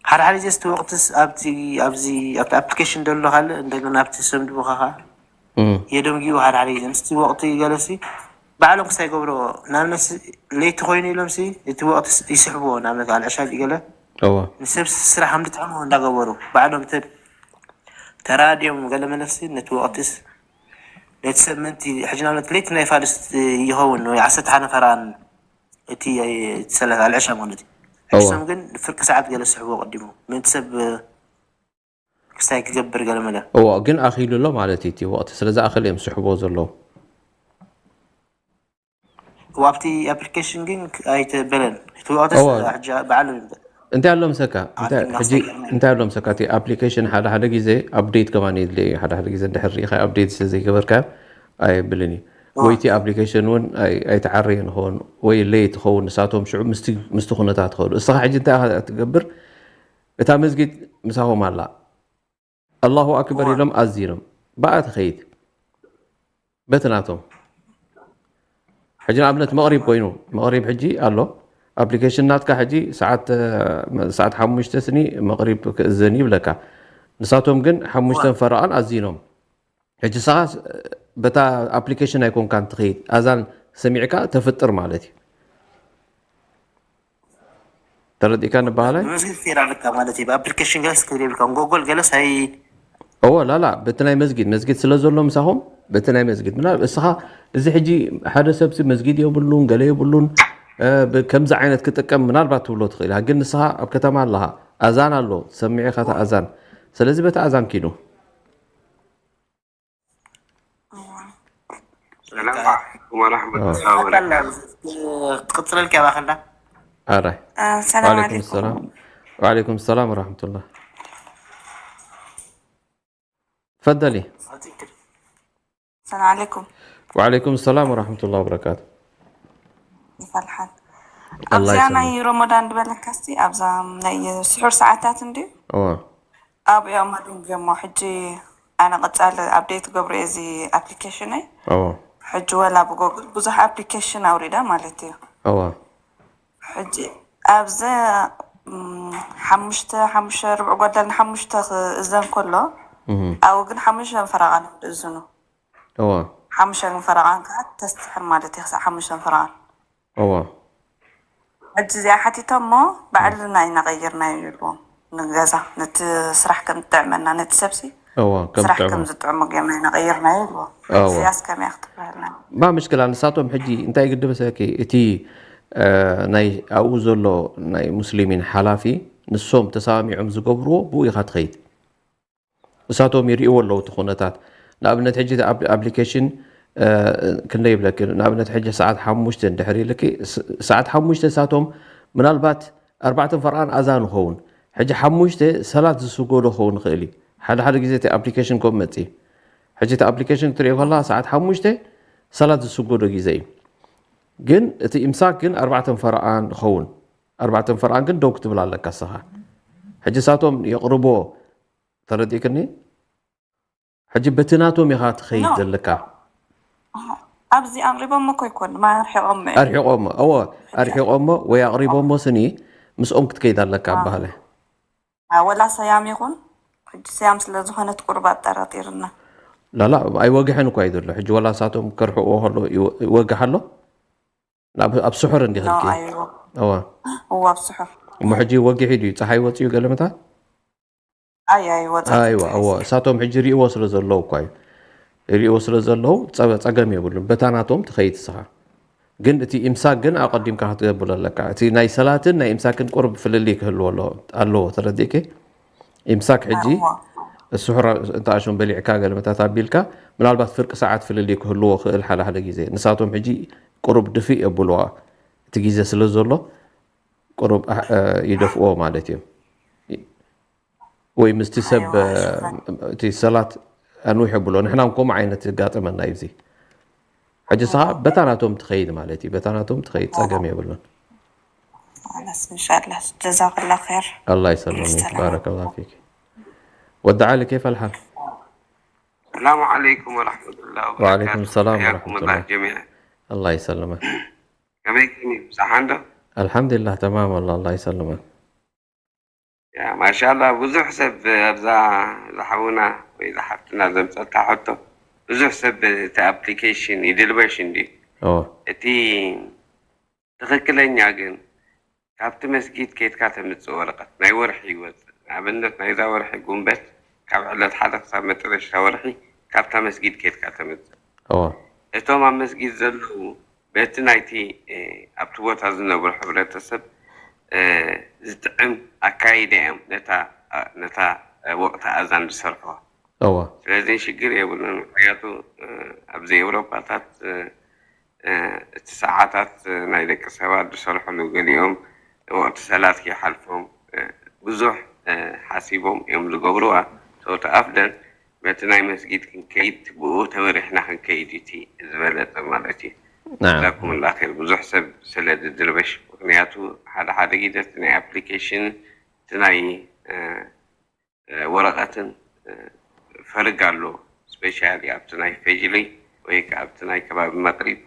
ሓደ ሓደ ግዜ እቲ ወቅትስ ኣብቲ ኣብዚ ኣብቲ ኣፕሊኬሽን ዘሎ ካልእ እንደገና ኣብቲ ሰምድቡኻ ከኣ የደንጊኡ ሓደ ሓደ ግዜ ምስቲ ወቅቲ ገለሲ ባዕሎም ክሳይ ገብሮ ንኣብነት ለይቲ ኮይኑ ኢሎም ሲ እቲ ወቅቲ ይስሕብዎ ንኣብነት ኣልዕሻ ገለ እዎ ንሰብ ስራሕ ከም ድጥዕምዎ እንዳገበሩ ባዕሎም ተ ተራድዮም ገለ መለሲ ነቲ ወቅትስ ነቲ ሰብ ምንቲ ሕጂ ንኣብነት ለይቲ ናይ ፋድስ ይኸውን ወይ ዓሰርተ ሓደ ፈራን እቲ ሰላት ኣልዕሻ ማለት እዩ ሕጂ እዋ ሰም ግን ፍርቂ ሰዓት ገለ ስሕቦ ቀዲሙ ምንቲ ሰብ ክስታይ ክገብር ገለ መለ እዎ ግን ኣኺሉ ኣሎ ማለት እዩ እቲ ወቅቲ ስለዚ ኣኽል እዮም ዝስሕቦ ዘለዉ ኣብቲ ኣፕሊኬሽን ግን ኣይተበለን እቲ ወቅትስ እዎ ሕጂ በዓሉ ይበል እንታይ ኣሎ ምሰካ እንታይ ኣቲ ሕጂ ማስተር እንታይ ኣሎ ምሰካ እቲ ኣፕሊኬሽን ሓደ ሓደ ግዜ ኣፕዴት ከማን የድልየ እዩ ሓደ ሓደ ግዜ እንድሕር ርኢኻ ኣፕዴት ስለ ዘይገበርካ ኣየብልን እዩ ወይ እቲ ኣፕሊኬሽን እውን ኣይ- ኣይተዓረየ ንኸውን ወይ ለይ ትኸውን ንሳቶም ሽዑ ምስቲ ምስቲ ኩነታት ትኸዱ እስኻ ሕጂ እንታይ ኢኻ ትገብር እታ መስጊድ ምሳኹም ኣላ ኣላሁ ኣክበር እዋ ኢሎም ኣዚኖም ብኣ ትኸይድ በቲ ናቶም ሕጂ ንኣብነት መቕሪብ ኮይኑ መቕሪብ ሕጂ ኣሎ ኣፕሊኬሽን ናትካ ሕጂ ሰዓት እ፣ ሰዓት ሓሙሽተ ስኒ መቕሪብ ክእዘን ይብለካ ንሳቶም ግን እዋ ሓሙሽተን ፈረቓን ኣዚኖም ሕጂ ሰኻ በታ ኣፕሊኬሽን ኣይኮንካን ትኸይድ ኣዛን ሰሚዕካ ተፍጥር ማለት እዩ ተረዲእካ ንበሃላይ ብመስጊድ ትኸይድ ኣለካ ማለት እዩ ብኣፕሊኬሽን ገለስ ክትብል የብልካ ጎጎል ገለስ ኣይ እዎ ላላ በቲ ናይ መስጊድ መስጊድ ስለ ዘሎ ምሳኹም በቲ ናይ መስጊድ ምና እስኻ እዚ ሕጂ ሓደ ሰብሲ መስጊድ የብሉን ገለ የብሉን እ፣ ብ- ከምዚ ዓይነት ክጥቀም ምናልባት ትብሎ ትኽእል ኢኻ ግን ንስኻ ኣብ ከተማ ኣለኻ ኣዛን ኣሎ ትሰምዕ ኢኻ እቲ ኣዛን ስለዚ በቲ ኣዛን ኪዱ السلام عليكم ورحمة الله وبركاته. ትቅፅለልካ ያባኸላ ኣራይ ሰላም وعليكم ዓለይኩም السلام وعليكم السلام ورحمة الله تفضلي ሰላም ዓለይኩም وعليكم السلام ورحمة الله وبركاته ይፈልሓል الله ኣብዚኣ ናይ يسلمك ሮሞዳን ዝበለካሲ ኣብዛ ናይ ስሑር ሰዓታት እንድዩ እዋ ኣብኦም ኣደንግዮሞ ሕጂ ኣነ ቀጻሊ ኣፕዴት ገብሮ እዚ ኣፕሊኬሽነይ እዋ ሕጂ ወላ ብጎግል ብዙሕ ኣፕሊኬሽን ኣውሪዳ ማለት እዩ እዋ ሕጂ ኣብዚ ም፣ ሓሙሽተ ሓሙሽተ ርብዒ ጓዳል ንሓሙሽተ ክእዘን ከሎ እህ፣ ኣብኡ ግን ሓሙሽተ ፈረቓ ነው ዝእዝኑ እዋ ሓሙሽተ ፈረቓን ከዓ ተስትሕር ማለት እዩ ክሳብ ሓሙሽተ ፈረቓን እዋ ሕጂ እዚኣ ሓቲቶም እሞ ባዕልና ኢና ቀይርናዮ ይብልዎም ንገዛ ነቲ ስራሕ ከም ዝጥዕመና ነቲ ሰብሲ እዋ ከም ስራሕ ጥዕሞ ከም ዝጥዕሞ ጌርና ኢና ቀይርናዮ ይብልዎም እዋ እዚኣስ ከመይ ክትበሃልና ማ ምሽክላ ንሳቶም ሕጂ እንታይ ግዲ መሰለኪ እቲ እ፣ ናይ ኣብኡ ዘሎ ናይ ሙስሊሚን ሓላፊ ንሶም ተሰማሚዖም ዝገብርዎ ብኡ ኢኻ ትኸይድ እሳቶም ይርእይዎ ኣለዉ እቲ ኩነታት ንኣብነት ሕጂ እቲ ኣፕ- ኣፕሊኬሽን እ፣ ክንደይ ይብለኪ ንኣብነት ሕጂ ሰዓት ሓሙሽተ እንድሕር ኢልኪ ስ- ሰዓት ሓሙሽተ እሳቶም ምናልባት ኣርባዕተን ፈርቓን ኣዛን ይኸውን ሕጂ ሓሙሽተ ሰላት ዝስገዶ ክኸውን ይኽእል እዩ ሓደ ሓደ ግዜ እቲ ኣፕሊኬሽን ከም መፅእ ሕጂ እቲ ኣፕሊኬሽን ክትሪኦ ከለካ ሰዓት ሓሙሽተ ሰላት ዝስገዶ ግዜ እዩ ግን እቲ ኢምሳክ ግን ኣርባዕተን ፈርቓን ይኸውን ኣርባዕተን ፈርቓን ግን ደው ክትብል ኣለካ እስኻ ሕጂ እሳቶም የቕርቦ ተረዲእክኒ ሕጂ በቲ ናቶም ኢኻ ትኸይድ ኖ ዘለካ ኣብዚ ኣቕሪቦም እኮ ይኮን ድማ ኣርሒቖም እዮም ኣርሒቖሞ እዎ ሕጂ ኣርሒቖሞ ወይ ኣቕሪቦሞ ስኒ ምስኦም ክትከይድ ኣለካ አ፣ በሃለ አ፣ ወላ ሰያም ይኹን ሕጂ ሰያም ስለ ዝኾነት ቁርብ ኣጠራጢርና ላላ ኣይወግሐን እኳ እዩ ዘሎ ሕጂ ወላ ሳቶም ከርሕቕዎ ከሎ ይወ- ይወግሕ ኣሎ ናብ ኣብ ስሑር እንዲ ኖ ከልኪ ኣይዎ እዋ እዎ ኣብ ስሑር እሞ ሕጂ ወጊሑ ድዩ? ፀሓይ ወፂኡ ገለመታት? ኣይ ኣይ ወፃ ኣይዋ እዎ፣ እሳቶም ሕጂ ሪእዎ ስለ ዘለዉ እኳ እዩ። ሪእዎ ስለ ዘለዉ ጸ- ጸገም የብሉን። በታ ናቶም ትኸይድ እስኻ። ግን እቲ ኢምሳክ ግን ኣቐዲምካ ክትገብሎ ኣለካ። እቲ ናይ ሰላትን ናይ ኢምሳክን ቁርብ ፍልልይ ክህልዎ ኣለዎ፣ ኣለዎ። ተረዲእኪ? ኢምሳክ ሕጂ እዋ ስሑር እንተ ኣሽም በሊዕካ ገለመታት ኣቢልካ፣ ምናልባት ፍርቂ ሰዓት ፍልልይ ክህልዎ ክእል ሓደ ሓደ ግዜ። ንሳቶም ሕጂ ቁሩብ ድፍእ የብልዋ፣ እቲ ግዜ ስለ ዘሎ ቁሩብ ኣሕ- እ፣ ይደፍእዎ ማለት እዮም። ወይ ምስቲ ሰብ ኣይዋ እ፣ ሽኮር እቲ ሰላት ኣንዊሕ የብሎ። ንሕና እውን ከምኡ ዓይነት ይጋጠመና እዩ። እዚ ሕጂ ስኻ በታ ናቶም ትኸይድ ማለት እዩ። በታ ናቶም ትኸይድ ጸገም የብሉን። خلاص إن شاء الله جزاك الله خير الله يسلمك السلام بارك الله فيك. ود علي كيف الحال؟ السلام عليكم ورحمة الله وعليكم وبركاته. السلام حياكم ورحمة الله الله. جميعا. الله يسلمك. كما يكون صح عنده؟ الحمد لله تمام والله، الله يسلمك. يا ما شاء الله ብዙሕ ሰብ ኣብዛ ዝሓውና ወይ ዝሓፍትና ዘምፀልካ ሕቶ ብዙሕ ሰብ እቲ ኣፕሊኬሽን ይድልበሽ እንዲ اه እቲ ትኽክለኛ ግን ካብቲ መስጊድ ከይድካ ተምፅእ ወረቐት ናይ ወርሒ ይወፅእ። ንኣብነት ናይዛ ወርሒ ጉንበት ካብ ዕለት ሓደ ክሳብ መጨረሽታ ወርሒ ካብታ መስጊድ ከይድካ ተምፅእ። اه እቶም ኣብ መስጊድ ዘለዉ በቲ ናይቲ እ፣ ኣብቲ ቦታ ዝነብሩ ሕብረተሰብ እ፣ ዝጥዕም ኣካይዳ እዮም ነታ እ፣ ነታ እ፣ ወቕቲ ኣዛን ዝሰርሕዋ። اه ስለዚ ሽግር የብሉን። ምክንያቱ እ፣ ኣብዚ ኤውሮፓታት እ፣ እ፣ እቲ ሰዓታት እ፣ ናይ ደቂ ሰባት ዝሰርሕሉ ገሊኦም ወቕቲ ሰላት ከይሓልፎም እ፣ ብዙሕ እ፣ ሓሲቦም እዮም ዝገብርዋ። ሰውቲ ኣፍደን በቲ ናይ መስጊድ ክንከይድ ብኡ ተመሪሕና ክንከይድ እቲ ዝበለጸ ማለት እዩ። نعم ጀዛኩም ላ ር ብዙሕ ሰብ ስለ ዝድርበሽ ምክንያቱ ሓደ ሓደ ግዜ እቲ ናይ ኣፕሊኬሽን እቲ ናይ እ፣ እ፣ ወረቐትን እ፣ ፈርግ ኣሎ ስፔሻሊ ኣብቲ ናይ ፈጅሪ ወይ ከዓ ኣብቲ ናይ ከባቢ መቅሪብ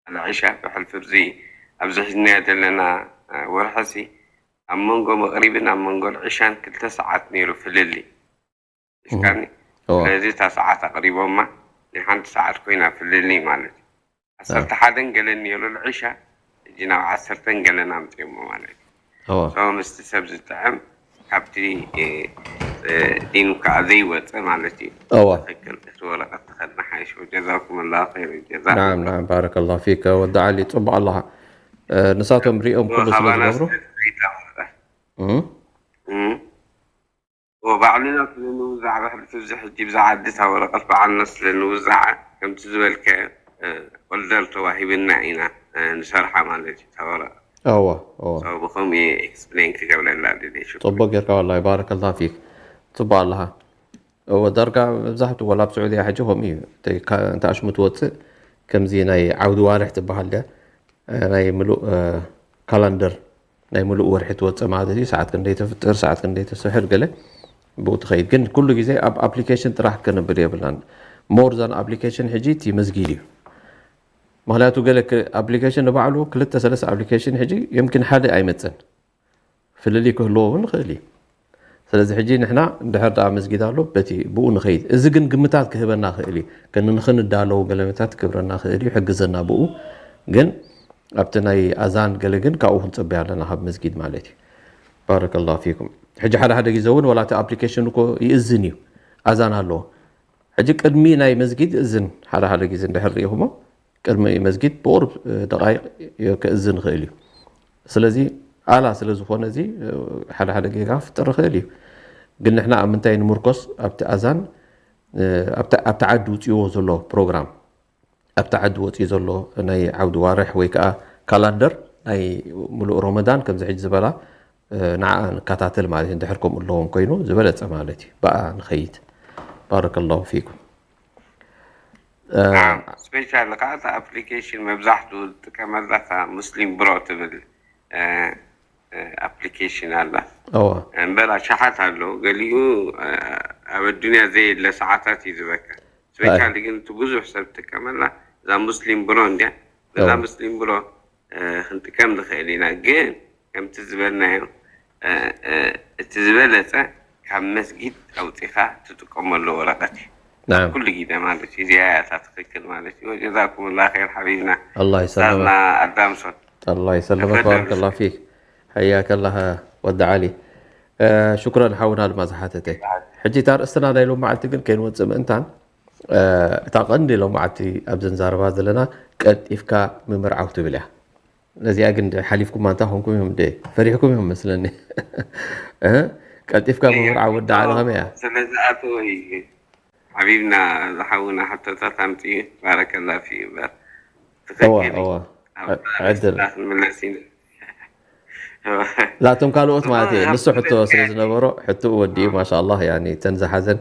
ኣልዕሻ ብሕልፊ ብዚ ኣብዚ ሒዝናዮ ዘለና እ፣ ወርሒ ሲ ኣብ መንጎ መቅሪብን ኣብ መንጎ ልዕሻን ክልተ ሰዓት ነይሩ ፍልልይ እስካኒ اه ስለዚ እታ ሰዓት ኣቅሪቦማ ናይ ሓንቲ ሰዓት ኮይና ፍልልይ ማለት እዩ ዓሰርተ ሓደን ገለን ነይሩ ልዕሻ እጂ ናብ ዓሰርተን ገለን ኣምፅዮሞ ማለት እዩ اه ሶ ምስቲ ሰብ ዝጥዕም ካብቲ እ፣ እ፣ ዲኑ ከዓ ዘይወፀ ማለት እዩ اه ትክክል እቲ ወረቀት ተኸድና ሓይሽ ጀዛኩም ላ ር ጀዛ نعم نعم بارك الله فيك ود علي ፅቡቅ ኣለኻ እ፣ ንሳቶም ሪኦም ኩሉ ስለ ካባና ዝገብሩ ስለዝተይታ ወረቀት እም፣ እም። ወባዕልና ስለ ንውዛዕ ብሕልፊ እዚ ሕጂ ብዛ ዓዲ እታ ወረቀት ባዕልና ስለ ንውዛዕ ከምቲ ዝበልከ ኦርደር ተዋሂብና ኢና እ፣ ንሰርሓ ማለት እዩ እታ ወረቀት እወ እወ So ብከምኡ ኤክስፕሌን ክገብረላ ደልየ ሽኩር ፅቡቅ ጌርካ ወላሂ ባረከላ ፊክ ፅቡቅ ኣለኻ እወ ዳርጋ መብዛሕትኡ ወላ ኣብ ስዑድያ ሕጂ ከምኡ እዩ እንተ ኣሽሙ ትወፅእ ከምዚ ናይ ዓውዲ ዋርሕ ትበሃል ድያ ናይ ምሉእ ካላንደር ናይ ምሉእ ወርሒ ትወፅእ ማለት እዩ ሰዓት ክንደይ ተፍጥር ሰዓት ክንደይ ተስሕር ገለ ብኡ ትኸይድ ግን ኩሉ ግዜ ኣብ ኣፕሊኬሽን ጥራሕ ከነብል የብልናን more than ኣፕሊኬሽን ሕጂ እቲ መስጊድ እዩ ምክንያቱ ገለ ኣፕሊኬሽን ንባዕሉ ክልተ ሰለስተ ኣፕሊኬሽን ሕጂ የምኪን ሓደ ኣይመፅን ፍልልይ ክህልዎ እውን ይኽእል እዩ ስለዚ ሕጂ ንሕና እንድሕር ደኣ መስጊድ ኣሎ በቲ ብኡ ንኸይድ እዚ ግን ግምታት ክህበና ክእል እዩ ክንንኽንዳለው ገለመታት ክብረና ክእል እዩ ሕግዘና ብኡ ግን ኣብቲ ናይ ኣዛን ገለ ግን ካብኡ ክንፅበያ ኣለና ካብ መስጊድ ማለት እዩ ባረከላሁ ፊኩም ሕጂ ሓደ ሓደ ግዜ እውን ወላ እቲ ኣፕሊኬሽን እኮ ይእዝን እዩ ኣዛን ኣለዎ ሕጂ ቅድሚ ናይ መስጊድ ይእዝን ሓደ ሓደ ግዜ እንድሕር ሪኢኹሞ ቅድሚ መስጊድ ብቁሩብ ደቃይቅ ክእዝን ይኽእል እዩ ስለዚ ኣላ ስለ ዝኾነ እዚ ሓደ ሓደ ጌጋ ክፍጥር ይኽእል እዩ ግን ንሕና ኣብ ምንታይ ንምርኮስ ኣብቲ ኣዛን ኣብቲ ዓዲ ውፅዎ ዘሎ ፕሮግራም ኣብቲ ዓዲ ወፅዩ ዘሎ ናይ ዓውዲ ዋርሕ ወይ ከዓ ካላንደር ናይ ሙሉእ ሮመዳን ከምዚ ሕጂ ዝበላ ንዓ ንከታተል ማለት እዩ ድሕር ከምኡ ኣለዎም ኮይኑ ዝበለፀ ማለት እዩ ብኣ ንኸይድ ባረከላሁ ፊኩም ስፔሻሊ ከዓ እታ ኣፕሊኬሽን መብዛሕትኡ ዝጥቀመላ እታ ሙስሊም ብሮ ትብል ኣፕሊኬሽን ኣላ እወ እምበር ኣሻሓት ኣለዉ ገሊኡ ኣብ ኣዱንያ ዘየለ ሰዓታት እዩ ዝበካ ስፔሻሊ ግን እቲ ብዙሕ ሰብ ትጥቀመላ እዛ ሙስሊም ብሮ እንድያ በዛ እወ ሙስሊም ብሮ ክንጥቀም ንኽእል ኢና ግን ከምቲ ዝበልናዮ እቲ ዝበለፀ ካብ መስጊድ ኣውፂኻ ትጥቀመሉ ወረቀት እዩ نعم ኩሉ ግዜ ማለት እዩ እዚኣ እያ እታ ትኽክል ማለት እዩ ጀዛኩም ላ ር ሓቢብና الله ስታዝና يسلمك ኣዳምሶን الله يسلمك تفضل بارك الله فيك حياك الله ወዲ ዓሊ። ሽኩረን ሓውና ድማ ዝሓተተ። ሕጂ እታ ርእስትና ናይ ሎም መዓልቲ ግን ከይንወፅእ ምእንታን፣ እታ ቀንዲ ሎም መዓልቲ ኣብዚ ንዛረባ ዘለና ቀልጢፍካ ምምርዓው ትብል እያ። ነዚኣ ግን ሓሊፍኩማ እንታይ ኮንኩም እዮም እንደ ፈሪሕኩም እዮም መስለኒ። ቀልጢፍካ ምምርዓው ወዲ ዓሊ ከመይ እያ? ስለዚ ኣቶ እዩ ሓቢብና ዝሓውና ሕቶታት ኣምፅኡ። ባረከላ ፊ እምበር ትኽክል እዩ። ዕድል ምለስ ላቶም ካልኦት ማለት እየ ንሱ ሕቶ ስለ ዝነበሮ ሕቶኡ ወዲኡ ማሻ ኣላህ። ያኒ እተን ዝሓዘን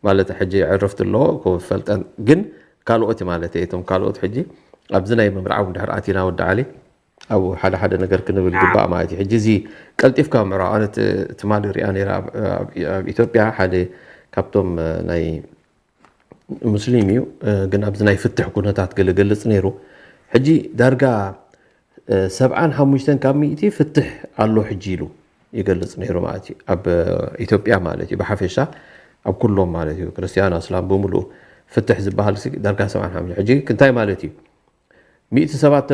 ማለት ሕጂ ዕርፍቲ ኣለዎ ክፈልጠን ግን ካልኦት ማለት እየ እቶም ካልኦት ሕጂ ኣብዚ ናይ ምምርዓው እንድሕር ኣቲና ወዲ ዓሊ ኣብኡ ሓደ ሓደ ነገር ክንብል ግባእ ማለት እዩ። ሕጂ እዚ ቀልጢፍካ ምዕራው ኣነ ትማሊ ሪኣ ነይራ ኣብ ኢትዮጵያ ሓደ ካብቶም ናይ ሙስሊም እዩ ግን ኣብዚ ናይ ፍትሕ ኩነታት ገለ ገልጽ ነይሩ። ሕጂ ዳርጋ ሰብዓን ሓሙሽተን ካብ ሚእቲ ፍትሕ ኣሎ ሕጂ ኢሉ ይገልጽ ነይሩ ማለት እዩ። ኣብ ኢትዮጵያ ማለት እዩ ብሓፈሻ ኣብ ኩሎም ማለት እዩ ክርስትያን ኣስላም ብምሉእ ፍትሕ ዝበሃል ዳርጋ ሰብዓን ሓሙሽተን ሕጂ እንታይ ማለት እዩ? ሚእቲ ሰባት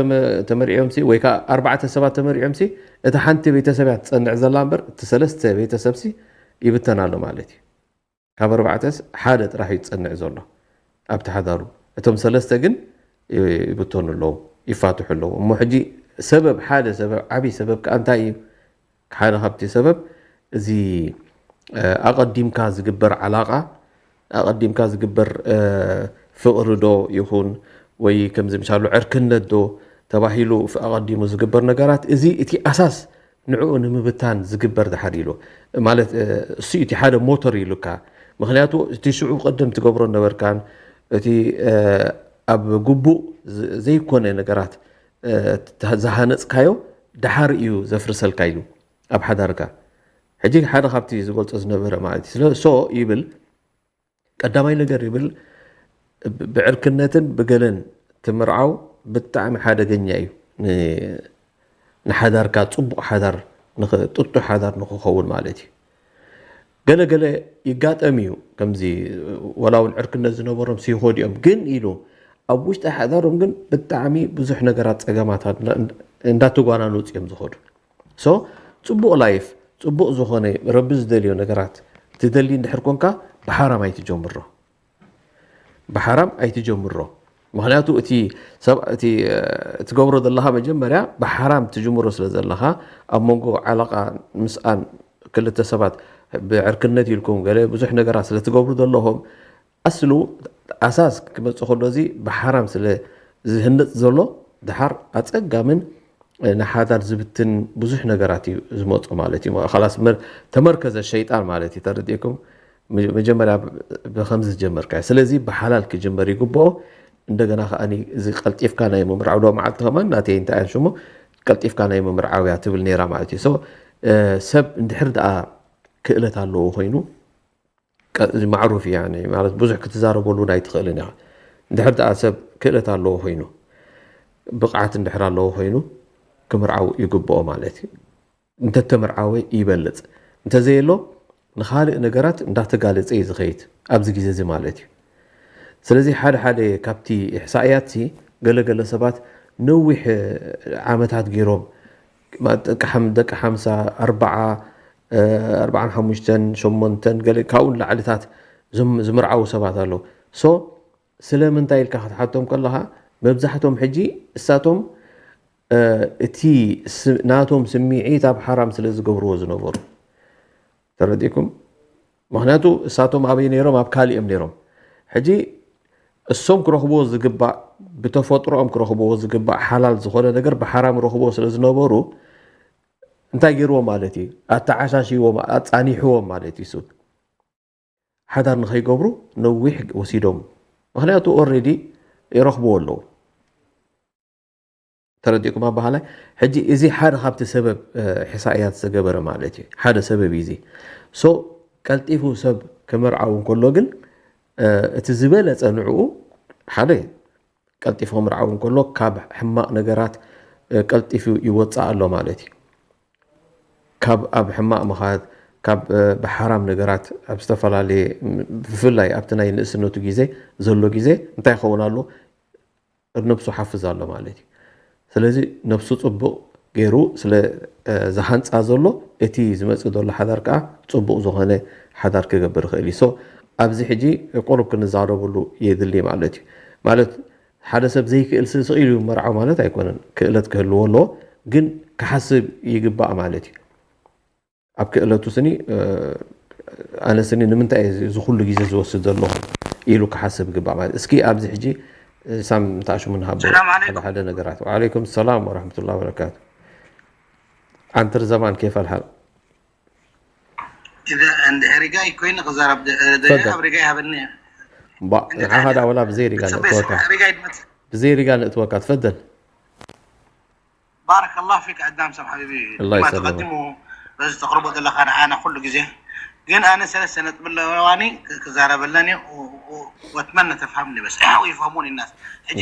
ተመሪዖምሲ ወይ ከዓ ኣርባዕተ ሰባት ተመሪዖምሲ እታ ሓንቲ ቤተሰብ እያ ትፀንዕ ዘላ እምበር እቲ ሰለስተ ቤተሰብሲ ይብተን ኣሎ ማለት እዩ። ካብ ኣርባዕተስ ሓደ ጥራሕ እዩ ዝፀንዕ ዘሎ ኣብቲ ሓዳሩ። እቶም ሰለስተ ግን ይብተኑ ኣለዉ፣ ይፋትሑ ኣለዉ። እሞ ሕጂ ሰበብ ሓደ ሰበብ ዓብዪ ሰበብ ከዓ እንታይ እዩ? ሓደ ካብቲ ሰበብ እዚ ኣቐዲምካ ዝግበር ዓላቓ ኣቐዲምካ ዝግበር ፍቕሪ ዶ ይኹን ወይ ከምዚ ምሻሉ ዕርክነት ዶ ተባሂሉ ኣቐዲሙ ዝግበር ነገራት እዚ እቲ ኣሳስ ንዕኡ ንምብታን ዝግበር ድሓር ኢሉ ማለት እሱ እቲ ሓደ ሞተር ኢሉካ ምክንያቱ እቲ ሽዑ ቅድም ትገብሮ ነበርካን እቲ ኣብ ግቡእ ዘይኮነ ነገራት ዝሃነፅካዮ ድሓር እዩ ዘፍርሰልካ ኢሉ ኣብ ሓዳርካ ሕጂ ሓደ ካብቲ ዝገልፆ ዝነበረ ማለት እዩ ሶ ይብል ቀዳማይ ነገር ይብል ብዕርክነትን ብገለን ትምርዓው ብጣዕሚ ሓደገኛ እዩ ንሓዳርካ ፅቡቕ ሓዳር ጥጡ ሓዳር ንክኸውን ማለት እዩ ገለገለ ይጋጠም እዩ ከምዚ ወላ እውን ዕርክነት ዝነበሮም ሲኮድ እዮም ግን ኢሉ ኣብ ውሽጢ ሓዳሮም ግን ብጣዕሚ ብዙሕ ነገራት ፀገማት እንዳተጓናኑ እዮም ዝኸዱ ሶ ፅቡቕ ላይፍ ፅቡቕ ዝኾነ ረቢ ዝደልዮ ነገራት ትደሊ እንድሕር ኮንካ ብሓራም ኣይትጀምሮ ብሓራም ኣይትጀምሮ ምክንያቱ እቲ ትገብሮ ዘለካ መጀመርያ ብሓራም ትጅምሮ ስለ ዘለካ ኣብ መንጎ ዓላቃ ምስኣን ክልተ ሰባት ብዕርክነት ኢልኩም ገለ ብዙሕ ነገራት ስለ ትገብሩ ዘለኹም ኣስሉ ኣሳስ ክመፅእ ከሎ እዚ ብሓራም ስለ ዝህነፅ ዘሎ ድሓር ኣፀጋምን ንሓዳር ዝብትን ብዙሕ ነገራት እዩ ዝመፁ ማለት እዩ ላስ ተመርከዘ ሸይጣን ማለት እዩ ተረዲእኩም መጀመርያ ብከምዚ ዝጀመርካ ስለዚ ብሓላል ክጅመር ይግብኦ እንደገና ከዓ እዚ ቀልጢፍካ ናይ ምምርዓው ዶ መዓልቲ ከማን ናተይ እንታይ ሽሙ ቀልጢፍካ ናይ ምምርዓው እያ ትብል ነይራ ማለት እዩ ሰብ እንድሕር ደኣ ክእለት ኣለዎ ኮይኑ ማዕሩፍ እያ ማለት ብዙሕ ክትዛረበሉ ኣይትኽእልን ኢኻ እንድሕር ደኣ ሰብ ክእለት ኣለዎ ኮይኑ ብቕዓት እንድሕር ኣለዎ ኮይኑ ክምርዓው ይግብኦ ማለት እዩ እንተተምርዓወ ይበልፅ እንተዘየሎ ንካልእ ነገራት እንዳተጋለፀ እዩ ዝኸይድ ኣብዚ ግዜ እዚ ማለት እዩ ስለዚ ሓደ ሓደ ካብቲ ኢሕሳእያት ገለገለ ሰባት ነዊሕ ዓመታት ገይሮም ደቂ ሓምሳ ኣርባዓ ኣርባዓን ሓሙሽተን ሸሞንተን ገለ ካብኡ ንላዕልታት ዝምርዓዉ ሰባት ኣለዉ ሶ ስለምንታይ ኢልካ ክትሓቶም ከለካ መብዛሕቶም ሕጂ እሳቶም እቲ ናቶም ስምዒት ኣብ ሓራም ስለ ዝገብርዎ ዝነበሩ ተረዲኩም ምክንያቱ እሳቶም ኣበይ ነይሮም ኣብ ካሊኦም ነይሮም ሕጂ እሶም ክረኽብዎ ዝግባእ ብተፈጥሮኦም ክረኽብዎ ዝግባእ ሓላል ዝኾነ ነገር ብሓራም ረኽብዎ ስለ ዝነበሩ እንታይ ገይርዎም ማለት እዩ ኣተዓሻሽዎም ኣፃኒሕዎም ማለት እዩ ሓዳር ንኸይገብሩ ነዊሕ ወሲዶም ምክንያቱ ኦሬዲ ይረኽብዎ ኣለዉ ተረዲእኩም ኣባሃላይ ሕጂ እዚ ሓደ ካብቲ ሰበብ ሕሳእያት ዝተገበረ ማለት እዩ ሓደ ሰበብ እዩ እዚ ሶ ቀልጢፉ ሰብ ክምርዓው እንከሎ ግን እቲ ዝበለፀ ንዕኡ ሓደ ቀልጢፉ ክምርዓው እንከሎ ካብ ሕማቕ ነገራት ቀልጢፉ ይወፅእ ኣሎ ማለት እዩ ካብ ኣብ ሕማቕ ምኻድ ካብ ብሓራም ነገራት ኣብ ዝተፈላለየ ብፍላይ ኣብቲ ናይ ንእስነቱ ግዜ ዘሎ ግዜ እንታይ ይኸውን ኣሎ ነብሱ ሓፍዝ ኣሎ ማለት እዩ ስለዚ ነብሱ ፅቡቕ ገይሩ ስለ ዝሃንፃ ዘሎ፣ እቲ ዝመፅእ ዘሎ ሓዳር ከዓ ፅቡቕ ዝኾነ ሓዳር ክገብር ይኽእል እዩ። So ኣብዚ ሕጂ ቁሩብ ክንዛረብሉ የድሊ ማለት እዩ። ማለት ሓደ ሰብ ዘይክእል ስቕ ኢሉ መርዓው ማለት ኣይኮነን። ክእለት ክህልዎ ኣለዎ፣ ግን ክሓስብ ይግባእ ማለት እዩ። ኣብ ክእለቱ ስኒ ኣነ ስኒ ንምንታይ እዚ ኩሉ ግዜ ዝወስድ ዘለኹ ኢሉ ክሓስብ ይግባእ ማለት። እስኪ ኣብዚ ሕጂ ሳም ታሽሙ ንሃቦ ሓደ ሓደ ነገራት። ወዓለይኩም ሰላም ወራህመቱላሂ ወበረካቱ። ዓንትር ዘማን ኬፍ ኣልሓል? إذا عند رجاي كوين غزارة بدرجة برجاي هبني ንዓኻ ዳ ወላ ብዘይ ሪጋ ንእትወካ رجاي ብዘይ ሪጋ ንእትወካ ትፈደል بارك الله فيك عدام سم حبيبي الله ما يسلمك. تقدمه بس تقربه لك انا انا كل جزء ግን ኣነ ሰለስተ ነጥቢ ኣለዋኒ ክዛረበለኒ ወትመነ ተፍሃምኒ በስ ሓው ይፍሃሙኒ الناس ሕጂ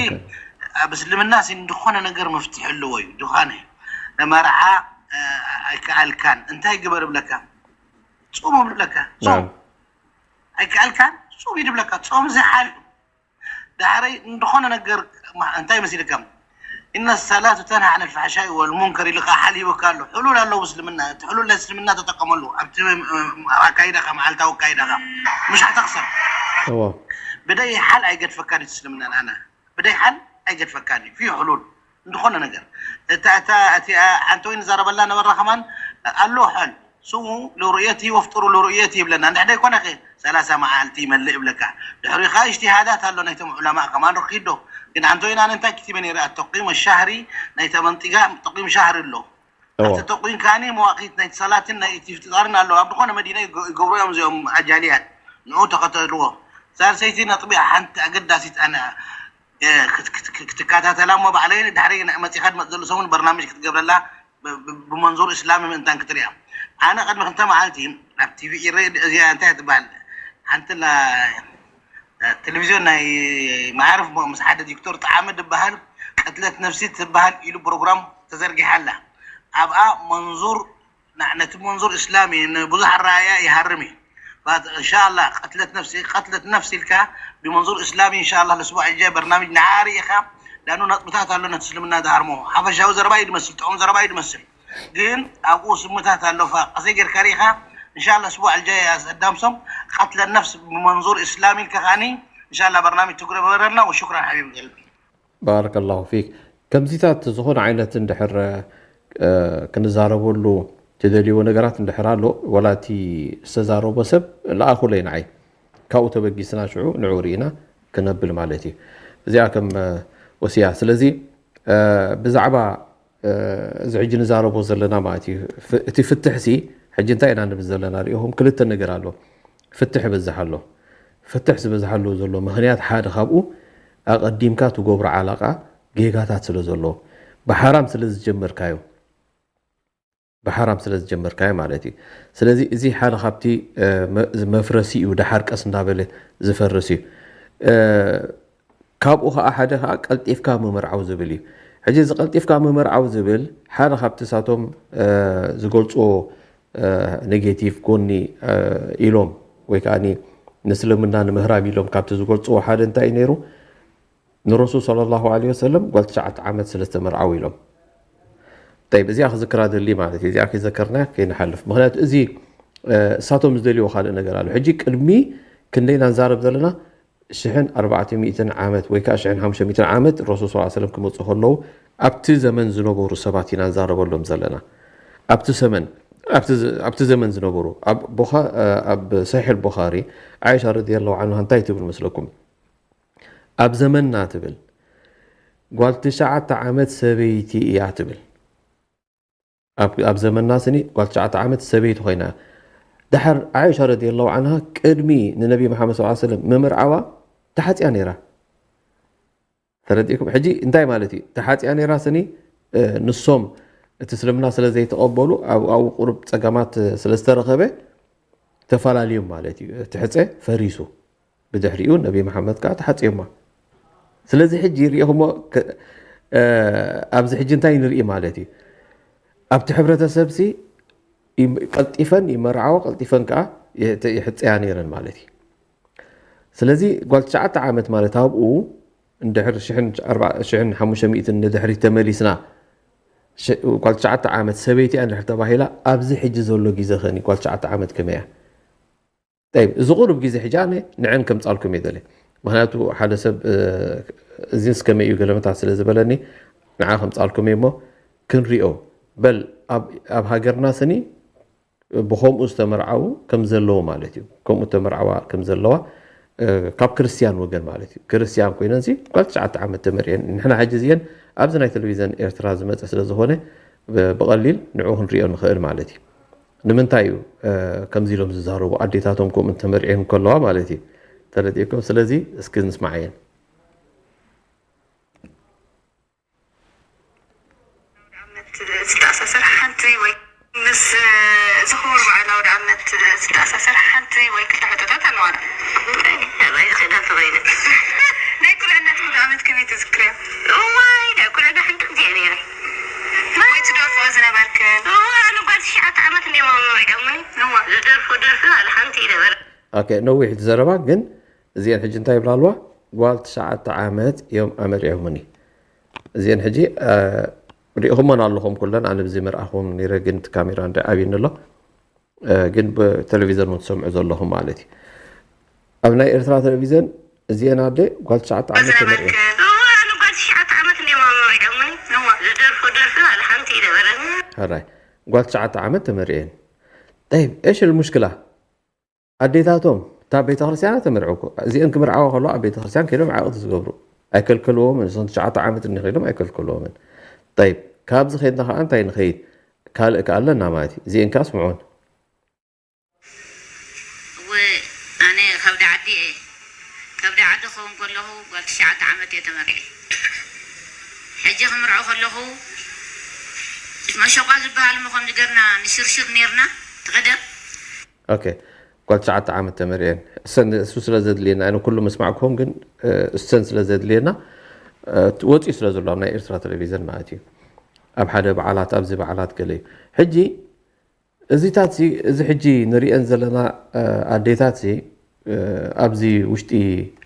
ኣብ እስልምና ሲ ዝኾነ ነገር መፍትሒ ኣለዎ እዩ ድኻነ ንመርዓ ኣይከኣልካን እንታይ ግበር ብለካ ጾም ብለካ ጾም ኣይከኣልካን ጾም ይድብለካ ጾም ዝሓል ዳሕረይ እንደኾነ ነገር እንታይ መሲልካ إن الصلاة تنهى عن الفحشاء والمنكر ኢሉ ከዓ ሓሊቡካ ኣሎ ሕሉል ኣለዉ እስልምና እቲ ሕሉል ናይ እስልምና ተጠቀመሉ ኣብቲ ኣካይዳኻ መዓልታዊ ኣካይዳኻ ምሽ ሓተኽሰብ እዎ ብደይ ሓል ኣይገድፈካን እቲ እስልምና ንኣና ብደይ ሓል ኣይገድፈካን እዩ ፊ ሕሉል እንደኾነ ነገር እታ እታ እቲ ሓንቲ ወይ ንዛረበላ ነበርና ከማን ኣሎ ሓል صوموا لرؤيته وافطروا لرؤيته ይብለና እንድሕደ ይኮነ ሰላሳ መዓልቲ ይመልእ ይብለካ ድሕሪ ካ اجتهادات ኣሎ ናይቶም علماء ከማን ርኪዶ ግን ኣንቶ ኢና እንታይ ክትበ ነይረ التقويم الشهري ናይ ተመንጢጋ تقويم شهري ኣሎ እዎ ኣብቲ ተቁይም ከዓኒ መዋቂት ናይ ሰላትን ናይ ኢፍጥጣርን ኣለዎ ኣብ ዝኾነ መዲና ይገብሩ እዮም እዚኦም ኣጃልያት ንዑ ተኸተልዎ ሳልሰይቲ ነጥቢ ሓንቲ ኣገዳሲት ኣነ ክትከታተላ እሞ ባዕለይ ድሕሪ መፂኻ ድመፅ ዘሎ ሰሙን በርናምጅ ክትገብረላ ብመንዙር እስላሚ ምእንታን ክትሪኣ ኣነ ቅድሚ ክልተ መዓልቲ ኣብ ቲቪ ኢረ እዚኣ እንታይ ትበሃል ሓንቲ ቴሌቪዝዮን ናይ ማዕርፍ ምስ ሓደ ዲክተር ጣዓመ ዝበሃል ቅትለት ነፍሲ ትበሃል ኢሉ ፕሮግራም ተዘርጊሓ ኣላ ኣብኣ መንዙር ነቲ መንዙር እስላሚ ንብዙሕ ኣረኣያ ይሃርም እዩ እንሻላ ቀትለት ነፍሲ ቀትለት ነፍሲ ኢልካ ብመንዙር እስላሚ እንሻላ ለስቡዕ እጃ በርናምጅ ንዓ ርኢኻ ዳኑ ነጥብታት ኣሎ ነቲ እስልምና ዝሃርሞ ሓፈሻዊ ዘረባ እዩ ዝመስል ጥዑም ዘረባ እዩ ዝመስል ግን ኣብኡ ስምታት ኣሎ ቀሰይ ጌርካ ርኢኻ እንሻላ ስቡዕ ኣልጃይ ኣዳምሶም ቀትለ ነፍስ ብመንዙር እስላሚ ኢልካ ከዓኒ እንሻላ በርናምጅ ትግረበረልና ወሽኩራን ሓቢብ ገልቢ ባረከላሁ ፊክ ከምዚታት ዝኾነ ዓይነት እንድሕር ክንዛረበሉ ትደልይዎ ነገራት እንድሕር ኣሎ ወላ እቲ ዝተዛረቦ ሰብ ለኣኹለይ ንዓይ ካብኡ ተበጊስና ሽዑ ንዑ ርኢና ክነብል ማለት እዩ እዚኣ ከም ወስያ ስለዚ ብዛዕባ እዚ ሕጂ ንዛረቦ ዘለና ማለት እዩ እቲ ፍትሕ ሲ ሕጂ እንታይ ኢና ንብል ዘለና ሪኢኹም ክልተ ነገር ኣሎ ፍትሕ ይበዝሕ ኣሎ ፍትሕ ዝበዝሓሉ ዘሎ ምክንያት ሓደ ካብኡ ኣቐዲምካ ትገብሮ ዓላቃ ጌጋታት ስለ ዘሎ ብሓራም ስለ ዝጀመርካዮ ብሓራም ስለ ዝጀመርካዮ ማለት እዩ ስለዚ እዚ ሓደ ካብቲ መፍረሲ እዩ ደሓር ቀስ እንዳበለ ዝፈርስ እዩ ካብኡ ከዓ ሓደ ከዓ ቀልጢፍካ ምምርዓው ዝብል እዩ ሕጂ እዚ ቀልጢፍካ ምምርዓው ዝብል ሓደ ካብቲ ሳቶም ዝገልፅዎ ኔጌቲቭ ጎኒ ኢሎም ወይ ከዓ ንእስልምና ንምህራም ኢሎም ካብቲ ዝገልፅዎ ሓደ እንታይ እዩ ነይሩ ንረሱል صلى الله عليه وسلم ጓል ትሽዓተ ዓመት ስለ ዝተመርዓው ኢሎም طيب እዚኣ ክዝክራ ደሊ ማለት እዩ እዚኣ ከይዘከርና ከይንሓልፍ ምክንያቱ እዚ እሳቶም ዝደልይዎ ካልእ ነገር ኣሎ ሕጂ ቅድሚ ክንደይና ንዛረብ ዘለና ሽሕን ኣርባዕተ ሚእትን ዓመት ወይ ከዓ ሽሕን ሓሙሽተ ሚእትን ዓመት ረሱል ስ ሰለም ክመፁ ከለዉ ኣብቲ ዘመን ዝነበሩ ሰባት ኢና ንዛረበሎም ዘለና ኣብቲ ሰመን ኣብቲ ዘመን ዝነበሩ ኣብ ሰሒሕ ቡኻሪ ዓይሻ ረዲየላሁ ዓንሃ እንታይ ትብል መስለኩም ኣብ ዘመንና ትብል ጓል ትሽዓተ ዓመት ሰበይቲ እያ ትብል ኣብ ዘመንና ስኒ ጓል ትሽዓተ ዓመት ሰበይቲ ኮይና ድሓር ዓይሻ ረዲየላሁ ዓንሃ ቅድሚ ንነቢ መሓመድ ስ ሰለም ምምርዓዋ ተሓፅያ ነይራ ተረዲእኩም ሕጂ እንታይ ማለት እዩ ተሓፅያ ነይራ ስኒ ንሶም እቲ እስልምና ስለ ዘይተቐበሉ ኣብኡ ቁሩብ ፀገማት ስለ ዝተረኸበ ተፈላለዮም ማለት እዩ እቲ ሕፀ ፈሪሱ ብድሕሪኡ ነቢ መሓመድ ከዓ ተሓፅዮማ ስለዚ ሕጂ ሪኢኹሞ ኣብዚ ሕጂ እንታይ ንርኢ ማለት እዩ ኣብቲ ሕብረተሰብሲ ቀልጢፈን ይመርዓዋ ቀልጢፈን ከዓ ይሕፀያ ነይረን ማለት እዩ ስለዚ ጓል ትሽዓተ ዓመት ማለት ኣብኡ እንድሕር ሽሕን ሓሙሽተ ሚእትን ንድሕሪት ተመሊስና ጓል ትሽዓተ ዓመት ሰበይቲ እያ እንድሕር ተባሂላ ኣብዚ ሕጂ ዘሎ ግዜ ኸኒ ጓል ትሽዓተ ዓመት ከመይ እያ? ጠይብ፣ እዚ ቁሩብ ግዜ ሕጂ ኣነ ንዐን ከምጻልኩም እየ ደልየ። ምኽንያቱ ሓደ ሰብ እዚንስ ከመይ እዩ ገለመታት ስለ ዝበለኒ ንዓ ከምጻልኩም እየ እሞ ክንሪኦ። በል ኣብ ሃገርና ስኒ ብኸምኡ ዝተመርዓዉ ከም ዘለዉ ማለት እዩ። ከምኡ ተመርዓዋ ከም ዘለዋ ካብ ክርስትያን ወገን ማለት እዩ። ክርስትያን ኮይነን ሲ ጓል ትሽዓተ ዓመት ተመርዕየን። ንሕና ሕጂ እዚአን ኣብዚ ናይ ቴሌቪዝን ኤርትራ ዝመጸ ስለ ዝኾነ ብቐሊል ንዑ ክንሪኦ ንኽእል ማለት እዩ። ንምንታይ እዩ ከምዚ ኢሎም ዝዛረቡ ኣዴታቶም ከምኡ ተመርዕየን ከለዋ ማለት እዩ። ተረዲእኩም? ስለዚ እስኪ ንስማዓየን። ዓመት ዝተኣሳሰር ሓንቲ ወይ ምስ እዚ ክቡር በዓል ኣውደ ዓመት ዝተኣሳሰር ሓንቲ ወይ ክልተ ሕቶታት ኣለዋና። ሰብኣይ ዝኽእላ ተባይለ ናይ ቁልዕነትኩም ዓመት ከመይ ትዝክርዮ? እዋይ ናይ ቁልዕና ሓንቲ ግዜ ነይረ። ወይ ትደርፍኦ ዝነበርክን? እዋ ኣነ ጓል ትሽዓተ ዓመት እንዲዮም ኣመሪዖምኒ። እዋ ዝደርፎ ደርፊ ኣለ ሓንቲ ይነበረ። ኦኬ፣ ነዊሕ ዘረባ ግን እዚአን ሕጂ እንታይ ይብላ ኣለዋ? ጓል ትሽዓተ ዓመት እዮም ኣመሪዖምኒ። እዚአን ሕጂ ሪእኹመን ኣለኹም ኩለን፣ ኣነ ብዚ መርኣኹም ነይረ፣ ግን እቲ ካሜራ እንዳ ኣብዩኒ ኣሎ። ግን ብቴሌቪዘን እውን ትሰምዑ ዘለኹም ማለት እዩ። ኣብ ናይ ኤርትራ ቴሌቪዘን እዚአን ኣደ ጓል ትሽዓተ ዓመት ተመርዕየን። ዝደርፎ ደርፊ ኣለ ሓንቲ ይነበረኒ። ሕራይ ጓል ትሽዓተ ዓመት ተመርዕየን። ጠይብ እሽ ልሙሽክላ ኣዴታቶም እታ ቤተክርስትያን ተመርዑ እኮ እዚአን ክምርዓዋ ከለዋ ኣብ ቤተክርስትያን ከይዶም ዓቕዲ ዝገብሩ ኣይከልከልዎምን። እዞም ትሽዓተ ዓመት እኒ ከይዶም ኣይከልከልዎምን። ጠይብ ካብዚ ከይድና ከዓ እንታይ ንኸይድ ካልእ ከዓ ኣለና ማለት እዩ። እዚአን ከዓ ስምዑን። እወ ኣነ ከብዲ ዓዲ እየ። ከብዲ ዓዲ ክኸውን ከለኹ ጓል ትሽዓተ ዓመት እየ ተመርዒ። ሕጂ ክምርዖ ከለኹ መሸቋ ዝበሃል እሞ ከምዚ ገርና ንሽርሽር ነርና ትቐደም። ኦኬ ጓል ትሽዓተ ዓመት ተመርዕየን እሰን እሱ ስለ ዘድልየና ኣነ ኩሉ መስማዕኩም ግን እሰን ስለ ዘድልየና ወፂኡ ስለ ዘሎ ኣብ ናይ ኤርትራ ቴሌቪዝን ማለት እዩ ኣብ ሓደ በዓላት ኣብዚ በዓላት ገለ እዩ ሕጂ እዚታት እዚ ሕጂ ንሪአን ዘለና ኣዴታት ኣብዚ ውሽጢ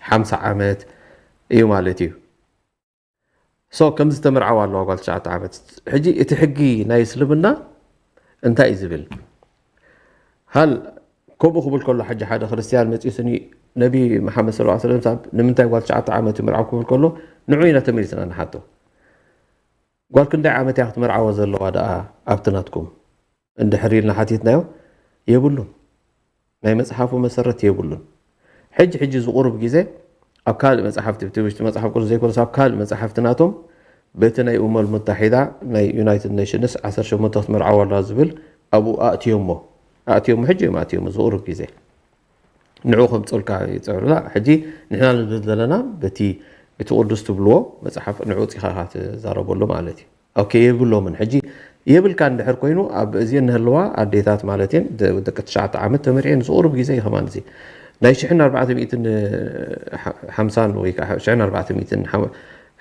ሓምሳ ዓመት እዩ ማለት እዩ ሶ ከምዚ ተመርዓዋ ኣለዋ ጓል ትሽዓተ ዓመት ሕጂ እቲ ሕጊ ናይ እስልምና እንታይ እዩ ዝብል ሃል ከምኡ ክብል ከሎ ሕጂ ሓደ ክርስትያን መፂኡ ስኒ ነቢ መሓመድ ስለ ሰለም ሳብ ንምንታይ ጓል ትሽዓተ ዓመት ይምርዓው ክብል ከሎ ንዑ ኢና ተመሊስና ንሓቶ ጓል ክንደይ ዓመት እያ ክትምርዓዎ ዘለዋ ደኣ ኣብቲ ናትኩም እንድሕር ኢልና ሓቲትናዮ የብሉን ናይ መጽሓፉ መሰረት የብሉን። ሕጂ ሕጂ ዝቑሩብ ግዜ ኣብ ካልእ መጽሓፍቲ፣ እቲ ውሽጢ መጽሓፍ ቅዱስ ዘይኮነስ ኣብ ካልእ መጽሓፍቲ ናቶም በቲ ናይ ኡመል ሙታሒዳ ናይ ዩናይትድ ኔሽንስ ዓሰርተ ሸሞንተ ክትመርዓዋ ኣለዋ ዝብል ኣብኡ ኣእትዮሞ ኣእትዮሞ ሕጂ እዮም ኣእትዮሞ ዝቑሩብ ግዜ ንዑ ከምፀልካ ይፅዕሩላ ሕጂ ንሕና ንብል ዘለና በቲ እቲ ቅዱስ ትብልዎ መፅሓፍ ንዑ ውፂኻ ኢኻ ትዛረበሉ ማለት እዩ ኦኬ የብሎምን ሕጂ የብልካ እንድሕር ኮይኑ ኣብ እዚአን ንህልዋ ኣዴታት ማለት እየን ደቂ ትሽዓተ ዓመት ተመርዕየን ዝቑሩብ ግዜ እዩ ከማን እዚ ናይ ሽሕን ኣርባዕተ ሚእትን ሓምሳን ወይ ከዓ ሽሕን ኣርባዕተ ሚእትን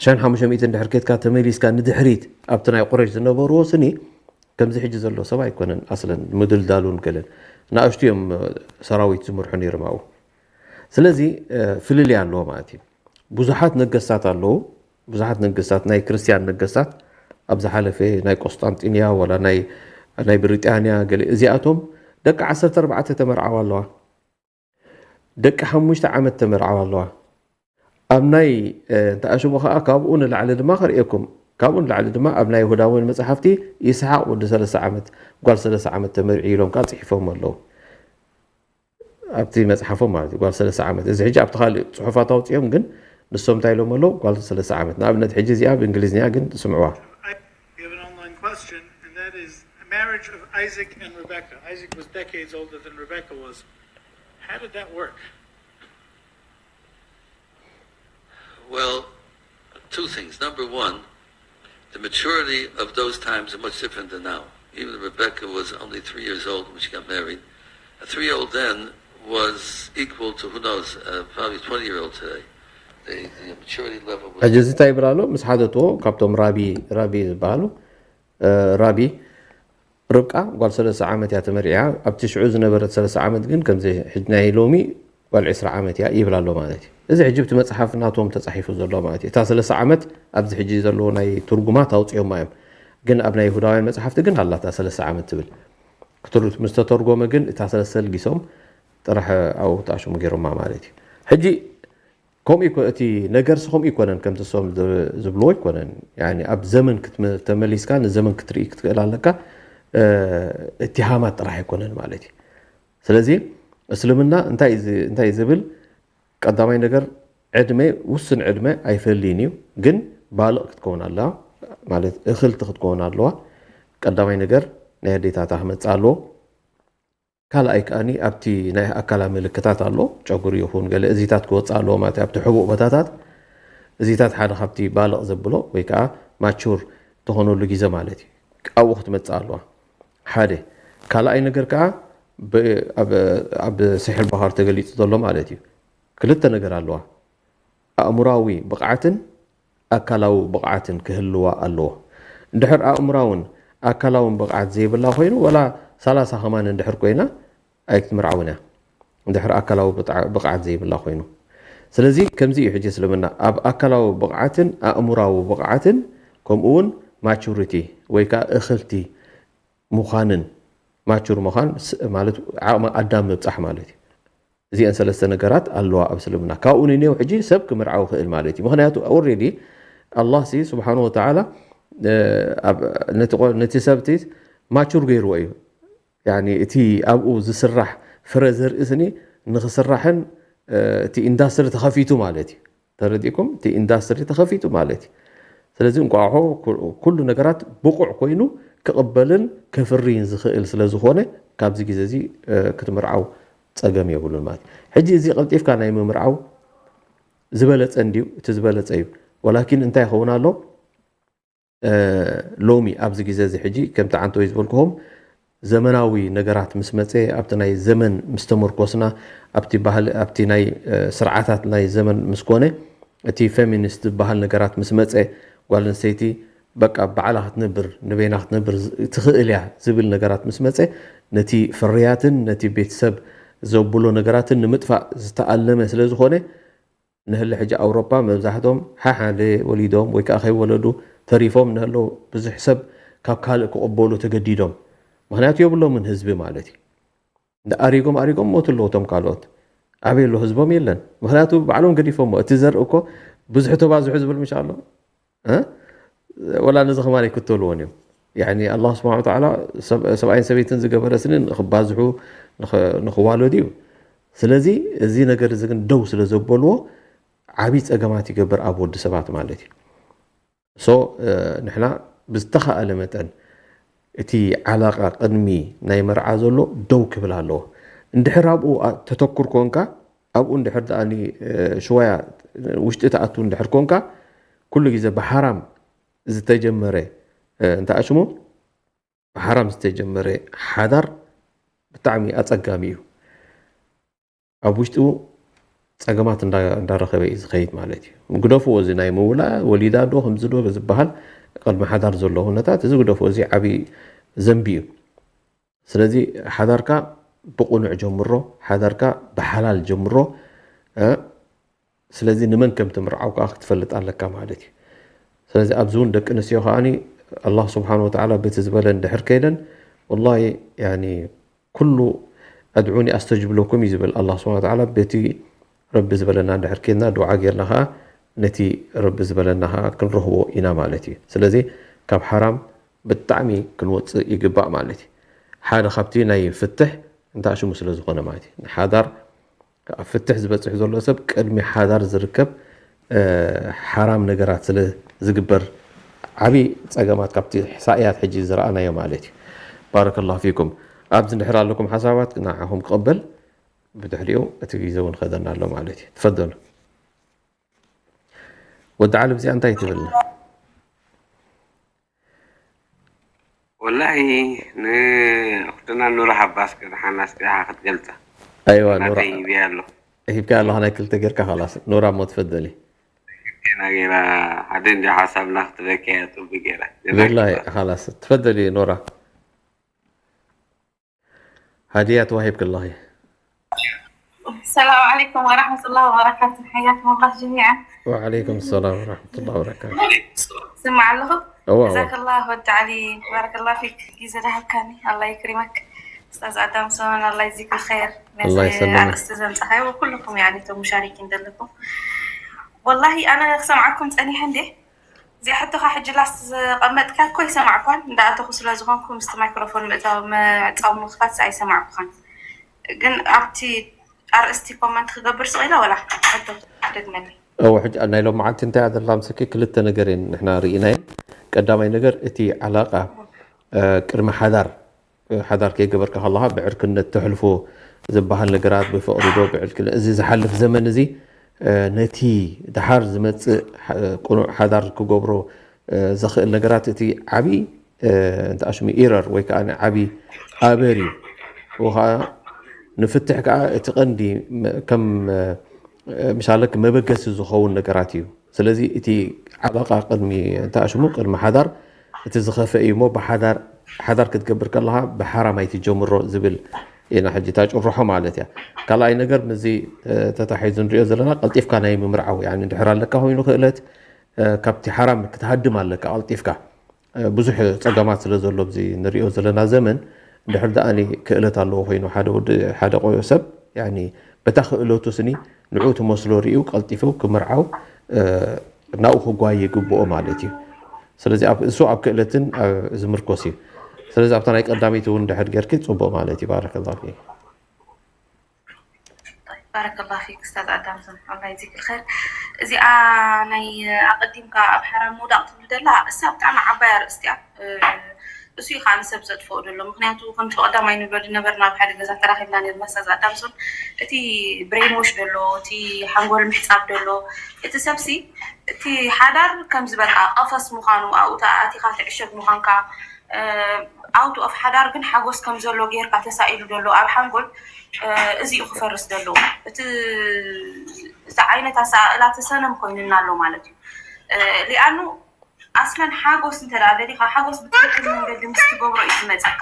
ሽሕን ሓሙሽተ ሚእትን እንድሕር ኬድካ ተመሊስካ ንድሕሪት ኣብቲ ናይ ቁረሽ ዝነበርዎ ስኒ ከምዚ ሕጂ ዘሎ ሰብ ኣይኮነን ኣስለን ምድልዳሉን ገለን ንኣሽቱ እዮም ሰራዊት ዝምርሑ ነይሮም ኣብኡ ስለዚ ፍልልይ ኣለዎ ማለት እዩ ብዙሓት ነገስታት ኣለዉ ብዙሓት ነገስታት ናይ ክርስትያን ነገስታት ኣብ ዝሓለፈ ናይ ቆስጣንጢንያ ወላ ናይ ናይ ብሪጣንያ ገለ እዚኣቶም ደቂ ዓሰርተ ኣርባዕተ ተመርዓዋ ኣለዋ ደቂ ሓሙሽተ ዓመት ተመርዓዋ ኣለዋ ኣብ ናይ እንተ ኣሽሙ ከዓ ካብኡ ንላዕሊ ድማ ከርእየኩም ካብኡ ንላዕሊ ድማ ኣብ ናይ ይሁዳውያን መፅሓፍቲ ይስሓቅ ወዲ ሰለስተ ዓመት ጓል ሰለስተ ዓመት ተመርዒ ኢሎም ከዓ ፅሒፎም ኣለዉ ኣብቲ መፅሓፎም ማለት እዩ ጓል ሰለስተ ዓመት እዚ ሕጂ ኣብቲ ካልእ ፅሑፋት ኣውፅኦም ግን ንሶም እንታይ ኢሎም ኣለዉ ጓል ሰለስተ ዓመት ንኣብነት ሕጂ እዚኣ ብእንግሊዝኛ ግን ስምዕዋ Give an online question, and that is marriage of Isaac and Rebecca. Isaac was decades older than Rebecca was. How did that work? Well, two things. Number one, the maturity of those times are much different than now. Even Rebecca was only three years old when she got married. A three year old then was equal to, who knows, uh, probably a twenty year old today. The, the maturity level was. ሕጂ እዚ እንታይ ይብል ኣሎ ምስ ሓተትዎ ካብቶም ራቢ ራቢ ዝበሃሉ ራቢ ርብቃ ጓል ሰለስተ ዓመት እያ ተመርዒያ ኣብቲ ሽዑ ዝነበረት ሰለስተ ዓመት ግን ከምዚ ሕጂ ናይ ሎሚ ጓል ዕስራ ዓመት እያ ይብል ኣሎ ማለት እዩ እዚ ሕጂ ብቲ መፅሓፍ ናቶም ተፃሒፉ ዘሎ ማለት እዩ እታ ሰለስተ ዓመት ኣብዚ ሕጂ ዘለዎ ናይ ትርጉማት ኣውፅኦማ እዮም ግን ኣብ ናይ ይሁዳውያን መጽሓፍቲ ግን ኣላታ ሰለስተ ዓመት ትብል ክትርት ምስ ተተርጎመ ግን እታ ሰለስተ ልጊሶም ጥራሕ ኣብኡ ተኣሽሙ ገይሮማ ማለት እዩ። ሕጂ ከምኡ ይኮ- እቲ ነገርሲ ከምኡ ይኮነን ከምቲ እሶም ዝ- ዝብልዎ ይኮነን። ያኒ ኣብ ዘመን ክትመ- ተመሊስካ ንዘመን ክትርኢ ክትክእል ኣለካ። እ፣ እትሃማት ጥራሕ ኣይኮነን ማለት እዩ። ስለዚ እስልምና እንታይ ዝ- እንታይ ዝብል ቀዳማይ ነገር ዕድመ ውስን ዕድመ ኣይፈልይን እዩ፣ ግን ባልቕ ክትከውን ኣለዋ ማለት እኽልቲ ክትከውን ኣለዋ። ቀዳማይ ነገር ናይ ኣዴታታ ክመፅእ ኣለዎ። ካልኣይ ከኣኒ ኣብቲ ናይ ኣካላ ምልክታት ኣሎ፣ ጨጉሪ ይኹን ገለ እዚታት ክወፅእ ኣለዎ ማለት እዩ። ኣብቲ ሕቡእ ቦታታት እዚታት ሓደ ካብቲ ባልቕ ዘብሎ ወይ ከዓ ማቹር ተኾነሉ ግዜ ማለት እዩ። ኣብኡ ክትመፅእ ኣለዋ ሓደ። ካልኣይ ነገር ከዓ ብ- ኣብ- ኣብ ስሒር በኻር ተገሊፁ ዘሎ ማለት እዩ። ክልተ ነገር ኣለዋ። ኣእምራዊ ብቕዓትን ኣካላዊ ብቕዓትን ክህልዋ ኣለዎ። እንድሕር ኣእምራውን ኣካላውን ብቕዓት ዘይብላ ኮይኑ ወላ ሰላሳ ከማን እንድሕር ኮይና ኣይክትምርዓውን እያ። እንድሕር ኣካላዊ ብጥዓ- ብቕዓት ዘይብላ ኮይኑ ስለዚ ከምዚ እዩ ሕጂ እስልምና ኣብ ኣካላዊ ብቕዓትን ኣእምራዊ ብቕዓትን ከምኡ እውን ማቹሪቲ ወይ ከዓ እኽልቲ ምዃንን ማቹር ምዃን ስ- ማለት ዓቕሚ ኣዳም ምብፃሕ ማለት እዩ። እዚአን ሰለስተ ነገራት ኣለዋ ኣብ እስልምና። ካብኡ ንኔው ሕጂ ሰብ ክምርዓው ክእል ማለት እዩ። ምክንያቱ ኦልሬዲ ኣላህ ሲ ስብሓን ወተዓላ እ፣ ኣብ- ነቲ ቆ- ነቲ ሰብቲ ማቹር ገይርዎ እዩ። ያኒ እቲ ኣብኡ ዝስራሕ ፍረ ዘርኢ ስኒ ንክስራሕን እ፣ እቲ ኢንዳስትሪ ተኸፊቱ ማለት እዩ። ተረዲእኩም? እቲ ኢንዳስትሪ ተኸፊቱ ማለት እዩ። ስለዚ እንቋሖ ኩ- ኩሉ ነገራት ብቑዕ ኮይኑ ክቕበልን ከፍርይን ዝኽእል ስለ ዝኾነ ካብዚ ግዜ እዚ እ፣ ክትምርዓው ፀገም የብሉን ማለት እዩ። ሕጂ እዚ ቀልጢፍካ ናይ ምምርዓው ዝበለፀ እንድዩ፣ እቲ ዝበለፀ እዩ። ወላኪን እንታይ ይኸውን ኣሎ? እ፣ ሎሚ ኣብዚ ግዜ እዚ ሕጂ ከምቲ ዓንተወይ ዝበልኩኹም ዘመናዊ ነገራት ምስ መፀ ኣብቲ ናይ ዘመን ምስ ተመርኮስና ኣብቲ ባህሊ ኣብቲ ናይ እ፣ ስርዓታት ናይ ዘመን ምስ ኮነ እቲ ፌሚኒስት ዝበሃል ነገራት ምስ መፀ ጓል ኣንስተይቲ በቃ ባዕላ ክትነብር ንበይና ክትነብር ዝ- ትኽእል እያ ዝብል ነገራት ምስ መፀ ነቲ ፍርያትን ነቲ ቤተሰብ ዘብሎ ነገራትን ንምጥፋእ ዝተኣለመ ስለ ዝኾነ ንህሊ ሕጂ ኣውሮፓ መብዛሕቶም ሓሓደ ወሊዶም ወይ ከዓ ከይወለዱ ተሪፎም ንህለው ብዙሕ ሰብ ካብ ካልእ ክቕበሉ ተገዲዶም። ምክንያቱ የብሎምን ህዝቢ ማለት እዩ። እንዳ ኣሪጎም ኣሪጎም ሞቱ ኣለዉ እቶም ካልኦት። ኣበይ ኣሎ ህዝቦም የለን። ምክንያቱ ባዕሎም ገዲፎሞ። እቲ ዘርኢ እኮ ብዙሕ ተባዝሑ ዝብል ምሽ ኣሎ። እ? ወላ ነዚ ከማን ኣይክተልዎን እዮም። ያኒ ኣላህ ስብሓን ወተዓላ ሰብ- ሰብኣይን ሰበይትን ዝገበረ ስኒ ንክባዝሑ ንኸ- ንኽዋለዱ እዩ። ስለዚ እዚ ነገር እዚ ግን ደው ስለ ዘበልዎ ዓብዪ ፀገማት ይገብር ኣብ ወዲ ሰባት ማለት እዩ። ሶ እ፣ ንሕና ብዝተኻእለ መጠን እቲ ዓላቃ ቅድሚ ናይ መርዓ ዘሎ ደው ክብል ኣለዎ። እንድሕር ኣብኡ ኣ- ተተኩር ኮንካ ኣብኡ እንድሕር ደኣ ሽወያ ውሽጢ ተኣቱ እንድሕር ኮንካ ኩሉ ግዜ ብሓራም ዝተጀመረ እ፣ እንታይ ሽሙ ብሓራም ዝተጀመረ ሓዳር ብጣዕሚ ኣፀጋሚ እዩ። ኣብ ውሽጡ ፀገማት እንዳ- እንዳረኸበ እዩ ዝኸይድ ማለት እዩ። ግደፍዎ እዚ ናይ ምውላ ወሊዳ ዶ ከምዚ ዶ ዝበሃል ቅድሚ ሓዳር ዘሎ ኩነታት እዚ ግደፍዎ። እዚ ዓብዪ ዘንቢ እዩ። ስለዚ ሓዳርካ ብቕኑዕ ጀምሮ፣ ሓዳርካ ብሓላል ጀምሮ። እ፣ ስለዚ ንመን ከም ትምርዓው ከዓ ክትፈልጥ ኣለካ ማለት እዩ። ስለዚ ኣብዚ እውን ደቂ ኣንስትዮ ከዓኒ ኣላህ ስብሓን ወተዓላ በቲ ዝበለ እንድሕር ከይደን ወላሂ ያኒ ኩሉ ኣድዑኒ ኣስተጅብ ለኩም እዩ ዝብል ኣላህ ስብሓን ወተዓላ። በቲ ረቢ ዝበለና እንድሕር ከይድና ዱዓ ጌርና ከዓ ነቲ ረቢ ዝበለና ከዓ ክንረኽቦ ኢና ማለት እዩ። ስለዚ ካብ ሓራም ብጣዕሚ ክንወፅእ ይግባእ ማለት እዩ። ሓደ ካብቲ ናይ ፍትሕ እንታይ ሽሙ ስለ ዝኾነ ማለት እዩ። ንሓዳር ኣብ ፍትሕ ዝበፅሕ ዘሎ ሰብ ቅድሚ ሓዳር ዝርከብ እ፣ ሓራም ነገራት ስለ ዝግበር ዓብዪ ፀገማት ካብቲ ሕሳእያት ሕጂ ዝረኣናዮ ማለት እዩ። ባረከላሁ ፊኩም። ኣብዚ እንድሕር ኣለኩም ሓሳባት ንዓኹም ክቕበል ብድሕሪኡ እቲ ግዜ እውን ኸደና ኣሎ ማለት እዩ። ትፈደሉ። ወዲ ዓሊ ብዚኣ እንታይ ትብልና? ወላሂ ንእኽትና ኑራ ሓባስ ከድሓና ስቲኻ ክትገልፃ ኣይዋ ኑራ ናተይ ይብያ ኣሎ ሂብካ ኣለኻ ናይ ክልተ ጌርካ ኸላስ ኑራ እሞ ትፈደሊ ና ገይራ ሓደ እንዲ ሓሳብና ክትበከያ ፅቡቅ ገይራ ብላይ ኸላስ ትፈደሊ ኑራ ሃድያ ተዋሂብክ ኣለኺ السلام عليكم ورحمة الله وبركاته. حياكم الله جميعا. وعليكم السلام ورحمة الله وبركاته سمع الله. እዋ ጀዛከላህ ወዲ ዓሊ፣ ባረከላህ ፊክ ግዜ ዝሃብካኒ፣ ኣላህ ይክሪመክ። ኡስታዝ ኣዳምሶን ኣላህ ይዚክ ኸይር። ነዚ ኣላህ ይሰልምክ። ኣርእስቲ ዘምጻኻዮ ኩልኩም ያኒ እቶም ሙሻሪኪን ዘለኩም፣ ወላሂ ኣነ ክሰምዓኩም ጸኒሐ እንዴ። እዚኣ ሕቶኻ ሕጂ ላስት ዘቐመጥካ እኮ ይሰማዕኳን፣ እንዳኣተኹ ስለ ዝኾንኩ ምስቲ ማይክሮፎን ምእታው ምዕጻው ምኽፋት ኣይሰማዕኩኻን። ግን ኣብቲ ኣርእስቲ ኮመንት ክገብር ስቕ ኢለ ወላ ሕቶ ደግመለይ። እው ሕጂ ናይ ሎም መዓልቲ እንታይ እያ ዘላ ምስኪ ክልተ ነገር እየን ንሕና ርኢናየን። ቀዳማይ ነገር እቲ ዓላቃ ቅድሚ ሓዳር ሓዳር ከይገበርካ ከለኻ ብዕርክነት ተሕልፎ ዝበሃል ነገራት ብፍቕሪ ዶ ብዕልክነ እዚ ዝሓልፍ ዘመን እዚ ነቲ ድሓር ዝመፅእ ቅኑዕ ሓዳር ክገብሮ ዘኽእል ነገራት እቲ ዓብዪ እንተኣሽሙ ኢረር ወይ ከዓ ዓብዪ ኣበር እዩ። ወይ ከዓ ንፍትሕ ከዓ እቲ ቀንዲ ከም ምሻለክ መበገሲ ዝኸውን ነገራት እዩ። ስለዚ እቲ ዓላቃ ቅድሚ እንተኣሽሙ ቅድሚ ሓዳር እቲ ዝኸፈ እዩ እሞ ብሓዳር ሓዳር ክትገብር ከለኻ ብሓራም ኣይትጀምሮ ዝብል ኢና ሕጂ እታ ጭርሖ ማለት እያ። ካልኣይ ነገር ምስዚ ተታሒዙ ንሪኦ ዘለና ቀልጢፍካ ናይ ምምርዓው ያኒ እንድሕር ኣለካ ኮይኑ ክእለት ካብቲ ሓራም ክትሃድም ኣለካ ቀልጢፍካ። ብዙሕ ፀገማት ስለ ዘሎ ኣብዚ ንሪኦ ዘለና ዘመን እንድሕር ደኣ ክእለት ኣለዎ ኮይኑ ሓደ ወዲ ሓደ ቆዮ ሰብ ያኒ በታ ክእለቱ ስኒ ንዑ ትመስሎ ሪኡ ቀልጢፉ ክምርዓው ናብኡ ክጓየ ይግብኦ ማለት እዩ። ስለዚ ኣብ እሱ ኣብ ክእለትን ዝምርኮስ እዩ። ስለዚ ኣብታ ናይ ቀዳመይቲ እውን ድሕር ጌርኪ ፅቡቅ ማለት እዩ። ባረከላሁ ፊክ። ባረከላሁ ፊክ ኡስታዝ ኣዳም ሰም ኣላህ ይጅዚክ ኸይር። እዚኣ ናይ ኣቀዲምካ ኣብ ሓራም ምውዳቅ ትብል ደላ እሳ ብጣዕሚ ዓባይ ኣርእስቲ እያ። እሱ እዩ ከዓ ንሰብ ዘጥፍኦ ዘሎ። ምክንያቱ ከምቲ ቀዳማይ ንብሎ ዝነበርና ኣብ ሓደ ገዛ ተራኺብና ነርና ኡስታዝ ኣዳም ሰም እቲ ብሬንዎሽ ደሎ እቲ ሓንጎል ምሕፃብ ደሎ እቲ ሰብሲ እቲ ሓዳር ከምዚ በቃ ቀፈስ ምዃኑ ኣብኡ ኣቲኻ ትዕሸግ ምዃንካ ኣውት ኦፍ ሓዳር ግን ሓጎስ ከም ዘሎ ጌርካ ተሳኢሉ ዘሎ ኣብ ሓንጎል እዚ እዩ ክፈርስ ዘለዎ። እቲ ዓይነት ኣሰኣእላ እቲ ሰነም ኮይኑና ኣሎ ማለት እዩ። ሊኣኑ ኣስለን ሓጎስ እንተ ደኣ ደሊኻ ሓጎስ ብትክክል መንገዲ ምስ ትገብሮ እዩ ዝመፀካ።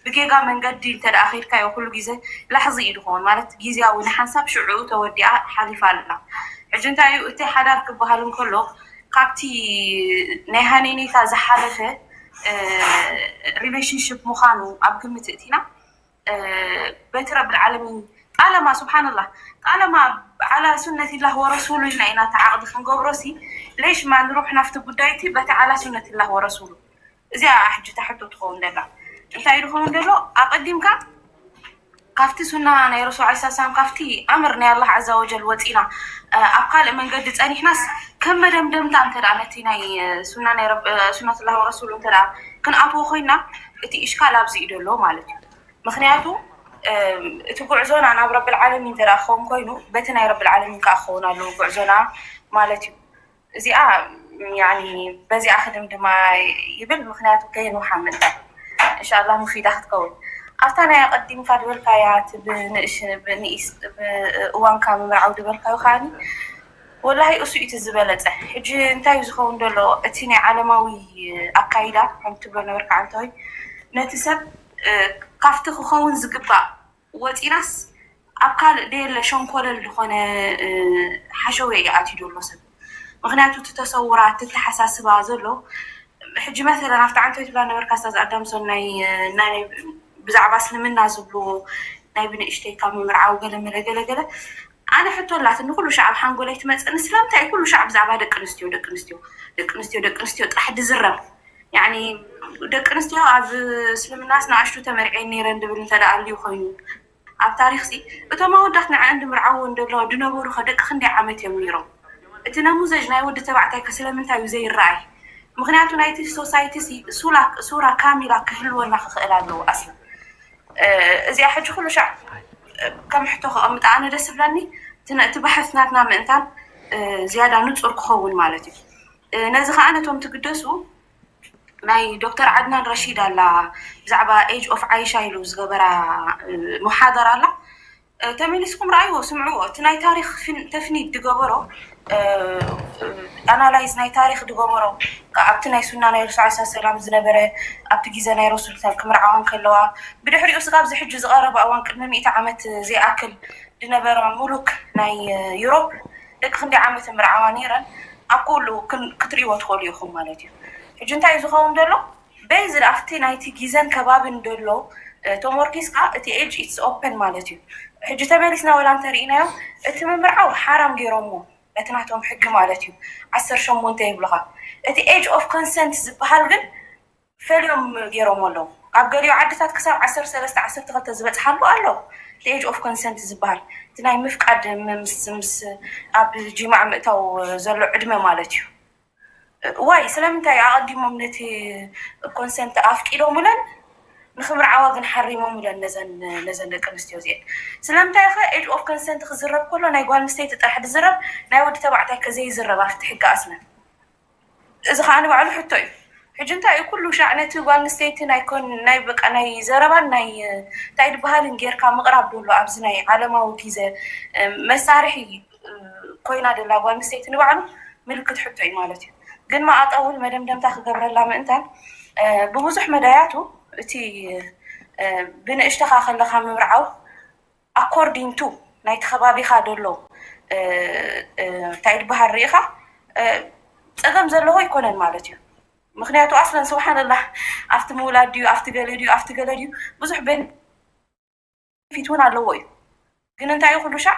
ብጌጋ መንገዲ እንተ ደኣ ከይድካዮ ኩሉ ግዜ ላሕዚ እዩ ድኸውን ማለት ግዜያዊ ንሓንሳብ ሽዑ ተወዲኣ ሓሊፋ ኣላ። ሕጂ እንታይ እዩ እቲ ሓዳር ክበሃል እንከሎ ካብቲ ናይ ሃነይነይታ ዝሓለፈ ሪሌሽንሽፕ ምዃኑ ኣብ ግምት እቲና በቲ ረብል ዓለሚን ጣለማ ስብሓንላህ ጣለማ ዓላ ሱነትላህ ወረሱሉ ኢልና ኢና ተዓቕዲ ክንገብሮ ሲ ሌሽ ማ ንሩሕ ናፍቲ ጉዳይ እቲ በቲ ዓላ ሱነትላህ ወረሱሉ እዚኣ ሕጂ እታ ሕቶ ትኸውን ደላ እንታይ ድኸውን ደሎ ኣቐዲምካ ካብቲ ሱና ናይ ረሱል ዓለ ሰላም ካብቲ ኣምር ናይ ኣላህ ዓዛ ወጀል ወፂና ኣብ ካልእ መንገዲ ፀኒሕናስ ከም መደምደምታ እንተ ነቲ ናይ ሱና ናይ ሱነትላህ ወረሱሉ እንተ ክንኣትዎ ኮይና እቲ ኢሽካል ኣብዚ እዩ ደሎ ማለት እዩ። ምክንያቱ እቲ ጉዕዞና ናብ ረብል ዓለሚን እንተ ክኸውን ኮይኑ በቲ ናይ ረብል ዓለሚን ከዓ ክኸውን ኣለዎ ጉዕዞና ማለት እዩ። እዚኣ ያኒ በዚኣ ክድምድማ ይብል ምክንያቱ ከየንውሓ ምእንታን እንሻላ ሙፊዳ ክትከውን ኣብታ ናይ ኣቐዲምካ ድበልካያ እቲ ብንእሽ ብንኢስ እዋንካ ምምርዓው ድበልካዩ ከዓኒ ወላሂ እሱ እቲ ዝበለፀ ሕጂ እንታይ እዩ ዝኸውን ዘሎ እቲ ናይ ዓለማዊ ኣካይዳ ከም ትብሎ ነበርካ ዓንተወይ ነቲ ሰብ ካብቲ ክኸውን ዝግባእ ወፂናስ ኣብ ካልእ ደየለ ሸንኮለል ዝኾነ ሓሸውየ እዩ ኣትዩ ዘሎ ሰብ ምክንያቱ እቲ ተሰውራ እቲ ተሓሳስባ ዘሎ ሕጂ መሰለን ኣብቲ ዓንቶ ትብላ ነበርካ ስታዝ ኣዳምሶን ናይ ናይ ብዛዕባ እስልምና ዝብልዎ ናይ ብንእሽተይ ካብ ምምርዓው ገለ መለ ገለ ገለ ኣነ ሕቶ ኣላትኒ ኩሉ ሻዕ ኣብ ሓንጎለይ ትመፀኒ ስለምንታይ ኩሉ ሻዕ ብዛዕባ ደቂ ኣንስትዮ ደቂ ኣንስትዮ ደቂ ኣንስትዮ ደቂ ኣንስትዮ ጥራሕ ድዝረብ ያኒ ደቂ ኣንስትዮ ኣብ እስልምናስ ንኣሽቱ ተመርዕየን ነይረን ድብል እንተ ደኣ ኣልዩ ኮይኑ ኣብ ታሪኽሲ እቶም ኣወዳት ንዐን ድምርዓዎ እንደለዋ ድነበሩ ኸ ደቂ ክንደይ ዓመት እዮም ነይሮም? እቲ ነሙዘጅ ናይ ወዲ ተባዕታይ ከ ስለምንታይ እዩ ዘይረኣይ? ምኽንያቱ ናይቲ ሶሳይቲ ሲ ሱላ ሱራ ካሚላ ክህልወና ክኽእል ኣለዎ ኣስላ እዚኣ ሕጂ ኩሉ ሻዕ ከም ሕቶ ከቐምጣ ኣነ ደስ ብለኒ እቲ ባሕስ ናትና ምእንታን ዝያዳ ንፁር ክኸውን ማለት እዩ። ነዚ ከዓ ነቶም ትግደሱ ናይ ዶክተር ዓድናን ረሺድ ኣላ ብዛዕባ ኤጅ ኦፍ ዓይሻ ኢሉ ዝገበራ ሙሓደራ ኣላ ተመሊስኩም ረኣይዎ ስምዕዎ እቲ ናይ ታሪክ ተፍኒድ ድገበሮ ኣናላይዝ ናይ ታሪክ ድገበሮ ኣብቲ ናይ ሱና ናይ ረሱል ሳ ሰላም ዝነበረ ኣብቲ ግዜ ናይ ረሱል ክምርዓዋ ከለዋ ብድሕሪኡ ስጋብ ዝሕጂ ዝቀረበ እዋን ቅድሚ ሚእቲ ዓመት ዘይኣክል ዝነበራ ሙሉክ ናይ ዩሮፕ ደቂ ክንደይ ዓመት ምርዓዋ ነይረን ኣብ ኩሉ ክትሪእዎ ትኽእሉ ኢኹም ማለት እዩ። ሕጂ እንታይ እዩ ዝኸውን ዘሎ? በይዝ ኣብቲ ናይቲ ግዜን ከባብን ዘሎ ተሞርኪስካ እቲ age it's open ማለት እዩ። ሕጂ ተመሊስና ወላ እንተርኢናዮ እቲ ምምርዓው ሓራም ገይሮምዎ በቲ ናቶም ሕጊ ማለት እዩ። ዓሰርተ ሸሞንተ ይብሉኻ። እቲ age of consent ዝበሃል ግን ፈልዮም ገይሮም ኣለዉ። ኣብ ገሊኡ ዓድታት ክሳብ ዓሰርተ ሰለስተ ዓሰርተ ክልተ ዝበፅሓሉ ኣሎ። እቲ age of consent ዝበሃል እቲ ናይ ምፍቃድ ምስ ኣብ ጅማዕ ምእታው ዘሎ ዕድመ ማለት እዩ። ዋይ ስለምንታይ ኣቐዲሞም ነቲ ኮንሰንት ኣፍቂዶምለን ንክምርዓዋ ግን ሓሪሞምለን ነዘን ነዘን ደቂ ኣንስትዮ እዚአን? ስለምንታይ ከ age of consent ክዝረብ ከሎ ናይ ጓል ኣንስተይቲ ጥራሕ ዝዝረብ ናይ ወዲ ተባዕታይ ከ ዘይዝረብ ኣብቲ ሕጊ ኣስለን? እዚ ከዓ ንባዕሉ ሕቶ እዩ። ሕጂ እንታይ እዩ ኩሉ ሻዕ ነቲ ጓል ኣንስተይቲ ናይ ኮን ናይ በቃ ናይ ዘረባን ናይ እንታይ ዝበሃልን ጌርካ ምቕራብ ደሎ ኣብዚ ናይ ዓለማዊ ግዜ መሳርሒ ኮይና ደላ ጓል ኣንስተይቲ ንባዕሉ ምልክት ሕቶ እዩ ማለት እዩ። ግን መኣጠውን መደምደምታ ክገብረላ ምእንታን ብብዙሕ መዳያቱ እቲ ብንእሽተኻ ከለኻ ምምርዓው according to ናይቲ ከባቢኻ ደሎ እንታይ ዝበሃል ርኢኻ ፀገም ዘለዎ ኣይኮነን ማለት እዩ። ምክንያቱ ኣስለን ስብሓንላህ ኣብቲ ምውላድ ድዩ ኣብቲ ገለ ድዩ ኣብቲ ገለ ድዩ ብዙሕ ቤንፊት እውን ኣለዎ እዩ። ግን እንታይ እዩ ኩሉ ሻዕ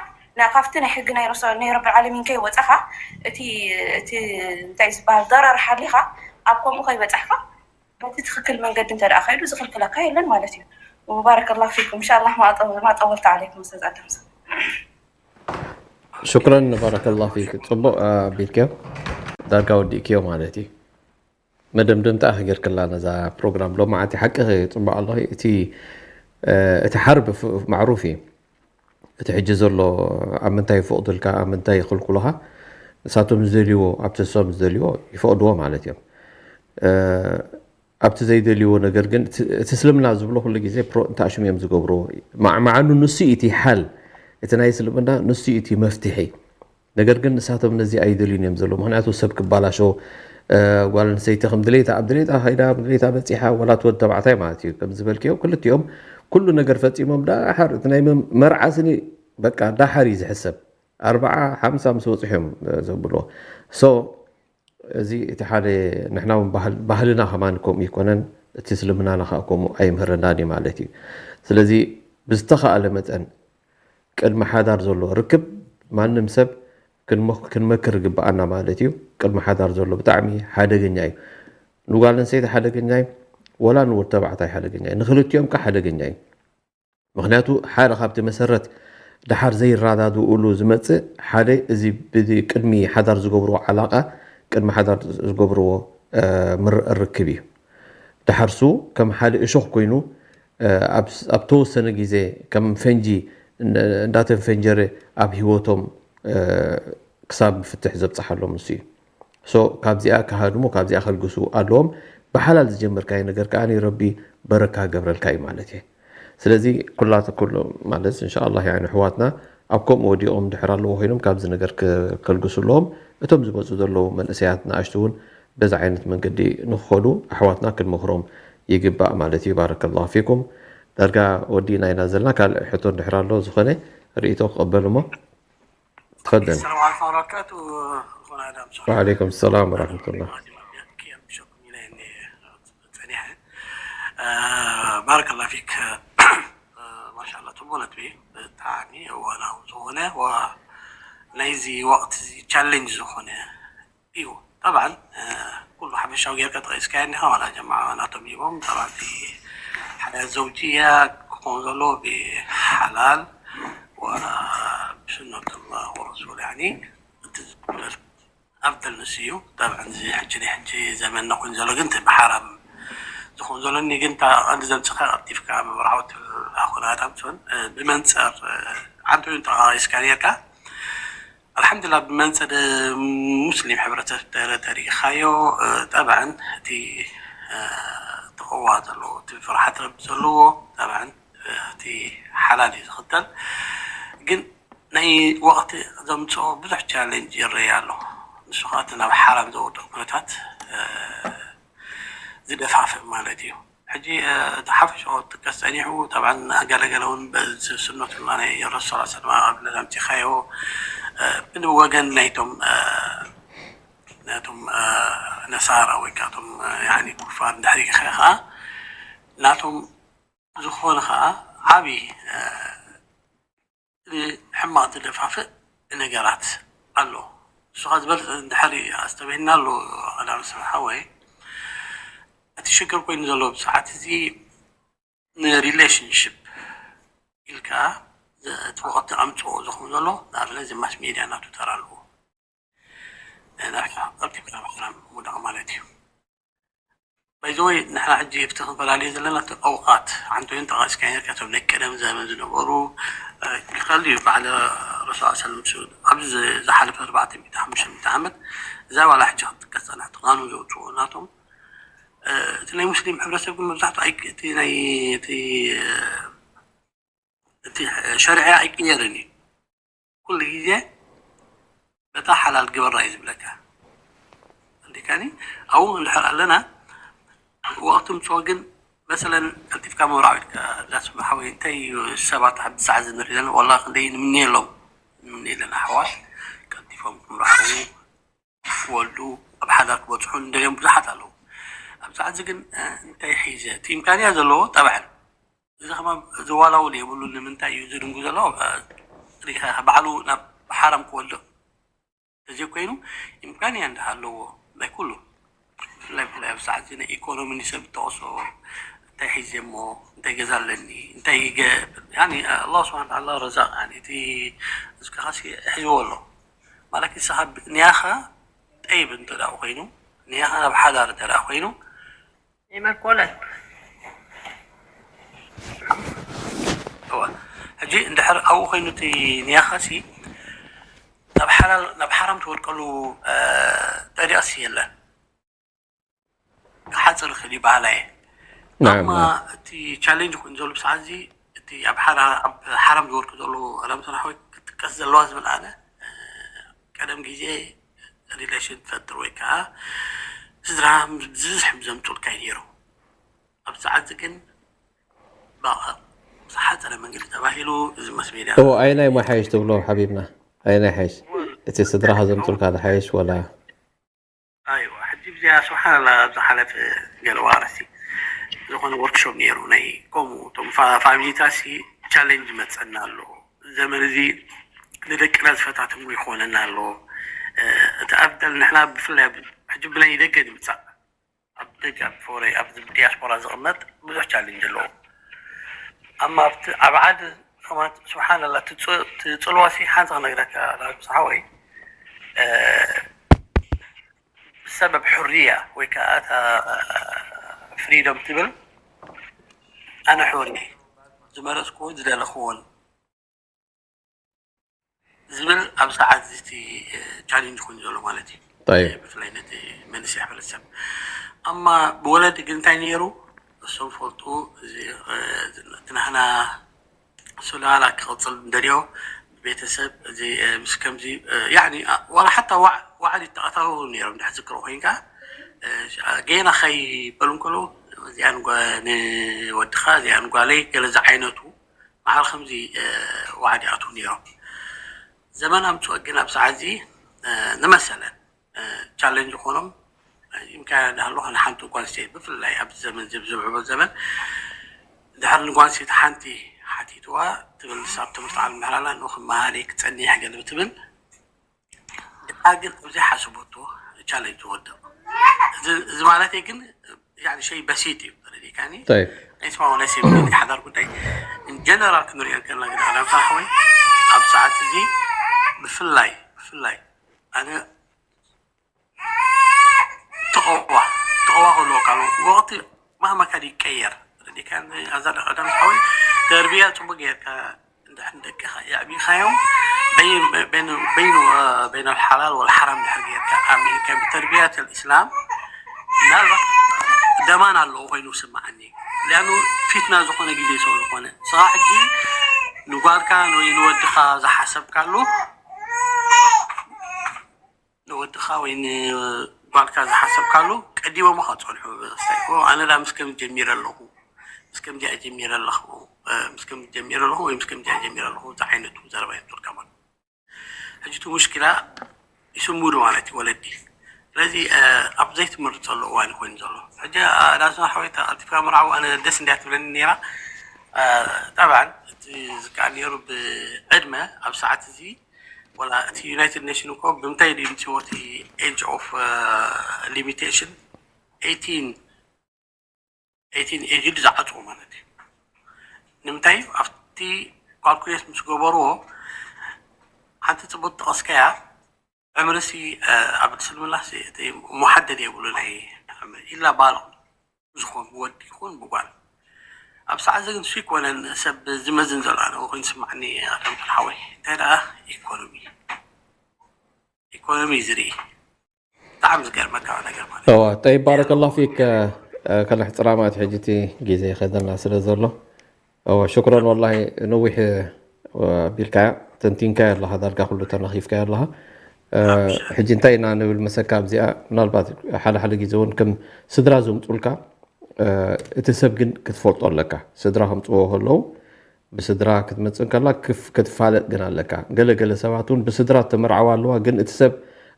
ካብቲ ናይ ሕጊ ናይ ረቢ ዓለሚን ከይወፃኻ እቲ እቲ እንታይ ዝበሃል ደረር ሓሊኻ ኣብ ከምኡ ከይበፃሕካ በቲ ትክክል መንገዲ እንተ ደኣ ከይዱ ዝክልክለካ የለን ማለት እዩ። وبارك الله فيكم إن شاء الله ما أطول ما طولت عليكم أستاذ أدم. ሽክረን ባረከላ ፊክ። ፅቡቅ ኣቢልክዮ ዳርጋ ወዲእክዮ ማለት እዩ። መደምደምታ ጌርክላ ነዛ ፕሮግራም ሎማዓንቲ ሓቂ ፅቡቅ ኣሎ። እቲ እቲ ሓርብ ማዕሩፍ እዩ። እቲ ሕጂ ዘሎ ኣብ ምንታይ ይፈቕዱልካ ኣብ ምንታይ ይኽልኩሉኻ ንሳቶም ዝደልይዎ ኣብቲ ንሶም ዝደልይዎ ይፈቕድዎ ማለት እዮም። ኣብቲ ዘይደልይዎ ነገር ግን እቲ እስልምና ዝብሎ ኩሉ ግዜ ፕሮ እንታሽሙ እዮም ዝገብርዎ። ማዕማዓኑ ንሱ እቲ ሓል እቲ ናይ እስልምና ንሱ እቲ መፍትሒ። ነገር ግን ንሳቶም ነዚ ኣይደልዩን እዮም ዘለዉ። ምክንያቱ ሰብ ክባላሾ ጓል ኣንስተይቲ ከም ድሌታ ኣብ ድሌታ ከይዳ ኣብ ድሌታ በፂሓ ዋላ እቲ ወዲ ተባዕታይ ማለት እዩ ከም ዝበልክዮ ክልቲኦም ኩሉ ነገር ፈፂሞም ዳሓር እቲ ናይ መርዓ ስኒ በቃ ዳሓር እዩ ዝሕሰብ። ኣርባዓ ሓምሳ ምስ በፅሑ እዮም ዘብልዎ። So እዚ እቲ ሓደ ንሕና እውን ባህልና ከማን ከምኡ ይኮነን እቲ እስልምናና ከዓ ከምኡ ኣይምህረናን እዩ ማለት እዩ። ስለዚ ብዝተኻእለ መጠን ቅድሚ ሓዳር ዘሎ ርክብ ማንም ሰብ ክንመክር ይግበኣና ማለት እዩ። ቅድሚ ሓዳር ዘሎ ብጣዕሚ ሓደገኛ እዩ። ንጓል ኣንስተይቲ ሓደገኛ እዩ፣ ወላ ንወዲ ተባዕታይ ሓደገኛ እዩ፣ ንክልቲኦም ከዓ ሓደገኛ እዩ። ምክንያቱ ሓደ ካብቲ መሰረት ደሓር ዘይረዳድእሉ ዝመፅእ ሓደ እዚ ቅድሚ ሓዳር ዝገብርዎ ዓላቃ ቅድሚ ሓዳር ዝገብርዎ ርክብ እዩ። ደሓር ሱ ከም ሓደ እሾኽ ኮይኑ ኣብ ተወሰነ ግዜ ከም ፈንጂ እንዳተፈንጀረ ኣብ ሂወቶም ክሳብ ፍትሕ ዘብፅሓሎም ንሱ እዩ። So ካብዚኣ ክሃድሙ ካብዚኣ ከልግሱ ኣለዎም። ብሓላል ዝጀመርካዮ ነገር ከዓ ረቢ በረካ ገብረልካ እዩ ማለት እየ። ስለዚ ኩላት ኩሉ ማለት እንሻ ኣላህ ያኒ ኣሕዋትና ኣብ ከምኡ ወዲቖም ድሕር ኣለዎ ኮይኖም ካብዚ ነገር ከልግሱ ኣለዎም። እቶም ዝመፁ ዘለዉ መንእሰያት ንኣሽቱ እውን በዚ ዓይነት መንገዲ ንክኸዱ ኣሕዋትና ክንመኽሮም ይግባእ ማለት እዩ። ባረከላሁ ፊኩም። ዳርጋ ወዲእና ኢና ዘለና። ካልእ ሕቶ እንድሕር ኣሎ ዝኾነ ርእይቶ ክቐበል እሞ ትኸደል። السلام عليكم ورحمة الله وبركاته. أخونا آدم، شكرا. وعليكم السلام ورحمة الله. ጸኒሐ ባረከላ ፊክ። ማሻላ ጽቡቅ ነጥቢ። ብጣዕሚ እዋናዊ ዝኾነ ናይዚ ወቅት ቻሌንጅ ዝኾነ እዩ። ጠብዓን ኩሉ ሓፈሻዊ ጌርካ ጠቂስካዮ እንዲኻ ዋላ ጀማዓ ናቶም ሂቦም ጠብዓን ሓያት ዘውጅያ ክኾን ዘሎ ብሓላል ወላ ብስነቱላህ ወረሱል ያኒ እቲ ዝብለል ኣብደል ንሱ እዩ። ጠብዓን እዚ ሕጂ ናይ ሕጂ ዘመንና ኮይኑ ዘሎ ግን እቲ ብሓራም ዝኸውን ዘሎ እኒ ግን እታ ቀንዲ ዘምፅኻ ቀልጢፍካ ምምርዓው ትብል ኣኹና ኣዳም ትብል ብመንፀር ዓንተ እውን ተቃይስካ ነርካ ኣልሓምዱላ ብመንፅር ሙስሊም ሕብረተሰብ ተሪኢኻዮ። ጠብዓን እቲ ተቐዋ ዘለዎ እቲ ፍርሓት ረቢ ዘለዎ ጠብዓን እቲ ሓላል እዩ ዝኽተል ግን ናይ ወቕቲ ዘምፅኦ ብዙሕ ቻለንጅ ይረአ ኣሎ። ንሱ ከዓ እቲ ናብ ሓራም ዘውድቕ ኩነታት ዝደፋፍእ ማለት እዩ። ሕጂ እቲ ሓፈሻዊ ክጥቀስ ፀኒሑ ጠብዓን ገለገለ እውን በዚ ስነቱላ ናይ ረሱል ሰለላሁ ዐለይሂ ወሰለም ኣብነት ኣምፂኻዮ ብወገን ናይቶም ናይቶም ነሳራ ወይ ከዓ እቶም ያኒ ኩፋር እንድሕር ኢኻ ከዓ ናቶም ዝኾነ ከዓ ዓብዪ ሕማቕ ዝደፋፍእ ነገራት ኣሎ። ንስኻ ዝበለፀ እንድሕር ኣስተብሂልና ኣሎ ቀዳም ሰብ ሓወይ። እቲ ሽግር ኮይኑ ዘሎ ብሰዓት እዚ ንሪሌሽንሽፕ ኢልካ እቲ ወቕቲ ኣምፅኦ ዝኸውን ዘሎ ንኣብነት እዚ ማስ ሜድያ ናቱ ተራ ኣለዎ። ሙዳቕ ማለት እዩ። ባይዘወይ ንሕና ሕጂ ፍትህ ንፈላለዩ ዘለና እቲ ቀውቃት ሓንቲ ወይን ጠቃስካ ነርካ እቶም ናይ ቀደም ዘመን ዝነበሩ ይኸል እዩ ባዕለ ረሱል ሰለም ሱ ኣብዚ ዝሓለፈ ኣርባዕተ ሚእቲ ሓሙሽተ ሚእቲ ዓመት እዛ ባላ ሕጂ ክትጥቀስ ጸናሕቲ ቃኑን ዘውፅኡ ናቶም እቲ ናይ ሙስሊም ሕብረተሰብ ግን መብዛሕቱ እቲ ናይ እቲ እቲ ሸሪዓ ኣይቅየርን እዩ። ኩሉ ግዜ በታ ሓላል ግበራ እዩ ዝብለካ። እንዲካኒ ኣብኡ እንድሕር ኣለና ወቅቲ ምፅኦ ግን መሰለን ቀልጢፍካ ምብራዕ ኢልካ እዛ ስማ ሓወይ እንታይ እዩ ሰባት ኣብ ሰዓት ዝንርኢ ዘለና ዋላ ክንደይ ንምንየሎም ንምንየ ኣለና ኣሕዋት ቀልጢፎም ክምርዓዉ ክወልዱ ኣብ ሓዳር ክበፅሑ እንደልዮም ብዙሓት ኣለዉ። ኣብ ሰዓት ግን እንታይ ሒዘ እቲ ኢምካንያ ዘለዎ ጠብዐን እዚ ከማ ዝዋላውል የብሉ ንምንታይ እዩ ዝድንጉ ዘሎ ባዕሉ ናብ ሓራም ክወድቕ ተዘይኮይኑ ኢምካንያ እንዳሃለዎ ናይ ኩሉ ብፍላይ ብፍላይ ኣብ ሰዓት ናይ ኢኮኖሚ ንሰብ ተወሶ እንታይ ሒዘ እሞ እንታይ ገዛ ኣለኒ እንታይ ይገብር ያኒ ኣላህ ስብሓን ተዓላ ረዛቅ ያኒ እቲ ርዝቅኻሲ ሒዝዎ ኣሎ ማለት ንስኻ ንያኻ ጠይብ እንተ ደኣ ኮይኑ ንያኻ ናብ ሓዳር እንተ ደኣ ኮይኑ ይመኮነን ሕጂ እንድሕር ኣብኡ ኮይኑ እቲ ንያኻሲ ናብ ሓላል ናብ ሓራም ትወድቀሉ ጠሪቕሲ የለን ክሓፅር ይኽእል እዩ ባህላ እየ ናማ እቲ ቻሌንጅ ኮይኑ ዘሎ ብሰዓት እዚ እቲ ኣብ ሓራም ዝወድቁ ዘሎ ኣዳምሰና ሓወይ ክትጥቀስ ዘለዋ ዝብል ኣነ ቀደም ግዜ ሪሌሽን ትፈጥር ወይ ከዓ ስድራ ዝብዝሕ ዘምፁልካ እዩ ነይሩ ኣብ ሰዓት ግን ዝሓፀረ መንገዲ ተባሂሉ እዚ መስሜዳ እዎ ኣይናይ ማሓይሽ ትብሎ ሓቢብና ኣይናይ ሓይሽ እቲ ስድራኻ ዘምፁልካ ዝሓይሽ ወላ ኣይዋ ሕጂ ብዚኣ ስብሓንላ ኣብ ዝሓለፈ ገለ ዋርሲ ዝኾነ ወርክሾፕ ነይሩ ናይ ከምኡ እቶም ፋሚሊታት ሲ ቻሌንጅ መፀና ኣሎ ዘመን እዚ ንደቅና ዝፈታተሙ ይኾነና ኣሎ እቲ ኣብደል ንሕና ብፍላይ ሕጂ ብናይ ደገ ንምፃእ ኣብ ደገ ኣብ ፎረይ ኣብ ዲያስፖራ ዝቕመጥ ብዙሕ ቻሌንጅ ኣለዎ ኣማ ኣብቲ ኣብ ዓዲ ከማን ስብሓንላ ትፅልዋ ሲ ሓንቲ ክነግረካ ላብስሓ ወይ ብሰበብ ሕርያ ወይ ከዓ እታ ፍሪዶም ትብል ኣነ ሕርየ ዝመረፅኩ ዝደለኽዎን ዝብል ኣብ ሰዓት እቲ ቻሌንጅ ኮይኑ ዘሎ ማለት እዩ ጠይብ ብፍላይ ነቲ መንእሰይ ሕብረተሰብ ኣማ ብወለዲ ግን እንታይ ነይሩ እሶም ፈልጡ እዚ እ፣ እቲ ናህና ሱላላ ክቕፅል እንደልዮ ቤተሰብ እዚ እ፣ ምስ ከምዚ እ፣ ያኒ እ፣ ዋላ ሓታ ዋዕ- ዋዕሊ ተኣታተሩ ነይሮም ድሕር ዝክሮ ኮይንካ እ፣ ጌና ከይበሉ እንከለዉ እዚኣ ንጓ- ንወድኻ እዚኣ ንጓለይ ገለ ዝዓይነቱ ማዕረ ከምዚ ዋዕዲ ኣትዉ ነይሮም ዘመን ኣምፅኦ ግን ኣብ ሰዓት እዚ ንመሰለን ቻለንጅ ዝኾኖም ይምካያ እንዳሃለኹ ንሓንቲ ጓል ኣንስተይቲ ብፍላይ ኣብዚ ዘመን እዚ ዝምዕበል ዘመን ድሕር ንጓል ኣንስተይቲ ሓንቲ ሓቲትዋ ትብል ንሳ ኣብ ትምህርቲ ዓለም ምሕራላ ንኡ ክመሃር ክፀኒሕ ገለ ብትብል ድኣ ግን ኣብ ዘይሓሰበቶ ቻለንጅ ትወድቕ እዚ ማለተይ ግን يعني شيء بسيط እዩ ተረዲእካኒ طيب اسمع ولا سيبني حضر ጉዳይ ጀነራል ክንሪኦ ከለና ግን ኣዳም ሳሓወይ ኣብ ሰዓት እዚ ብፍላይ ብፍላይ ኣነ ተቐዋ ተቐዋ ከለዎ ካልኦ ወቕቲ مهما كان ይቀየር ተረዲእካኒ ኣዛ ኣዳም ሳሓወይ ተርቢያ ፅቡቅ ጌርካ እንድሕር ንደቅኻ የዕቢኻዮም በይኑ በይኑ በይኑ الحلال والحرام እንድሕር ጌርካ ኣምሂርካዮም ብተርቢያት الإسلام ምናልባት ደማን ኣለዎ ኮይኑ ስምዓኒ ሊኣኑ ፊትና ዝኾነ ግዜ ሰብ ዝኾነ ስኻ ሕጂ ንጓልካ ወይ ንወድኻ ዝሓሰብካሉ ንወድኻ ወይ ንጓልካ ዝሓሰብካሉ ቀዲሞሞ ከፀንሑ ስታይ ኣነ ዳ ምስ ከም ጀሚረ ኣለኹ ምስ ከምዚኣ ጀሚረ ኣለኹ ምስ ከም ጀሚረ ኣለኹ ወይ ምስ ከምዚኣ ጀሚረ ኣለኹ እዚ ዓይነቱ ዘረባ እዮም ዝርከቦም ሕጂ እቲ ሙሽኪላ ይስምዱ ማለት እዩ ወለዲ ስለዚ ኣብ ዘይትምርፀሉ እዋን ኮይኑ ዘሎ ሕጂ ዳሱ ሓወይታ ኣልቲፍካ ምርዓው ኣነ ደስ እንዲያ ትብለኒ ነይራ። ጠብዓን እቲ ዝከኣል ነይሩ ብዕድመ ኣብ ሰዓት እዚ ወላ እቲ ዩናይትድ ኔሽን እኮ ብምንታይ ድዩ ምፅዎ እቲ age of limitation eighteen eighteen age ዝዓፅዎ ማለት እዩ። ንምንታይ ኣብቲ ካልኩሌት ምስ ገበርዎ ሓንቲ ፅቡቅ ጠቀስከያ ዕምርሲ ኣብ እስልምና ሙሓደድ የብሉ ናይ ኢላ ባልቕ ዝኾን ብወዲ ይኹን ብጓል ኣብ ሰዓት እዚ ግን ሱ ይኮነን ሰብ ዝመዝን ዘሎ ኣነ ኮይኑ ስማዕኒ ኣቶም ሓወይ እንታይ ደኣ ኢኮኖሚ ኢኮኖሚ ዝርኢ ብጣዕሚ ዝገርመካ ነገር ማለት እዋ ጠይብ ባረከላ ፊክ ከነሕፅራ ማለት ሕጂ እቲ ግዜ ይኸደና ስለ ዘሎ እወ ሽክረን ወላሂ ነዊሕ ቢልካያ ተንቲንካያ ኣለኻ ዳርጋ ኩሉ ተናኺፍካያ ኣለኻ ሕጂ እንታይ ኢና ንብል መሰካ ኣብዚኣ ምናልባት ሓደ ሓደ ግዜ እውን ከም ስድራ ዝምፁልካ እቲ ሰብ ግን ክትፈልጦ ኣለካ ስድራ ከምፅዎ ከለዉ ብስድራ ክትመፅእ ከላ ክትፋለጥ ግን ኣለካ ገለገለ ሰባት እውን ብስድራ ተመርዓዋ ኣለዋ ግን እቲ ሰብ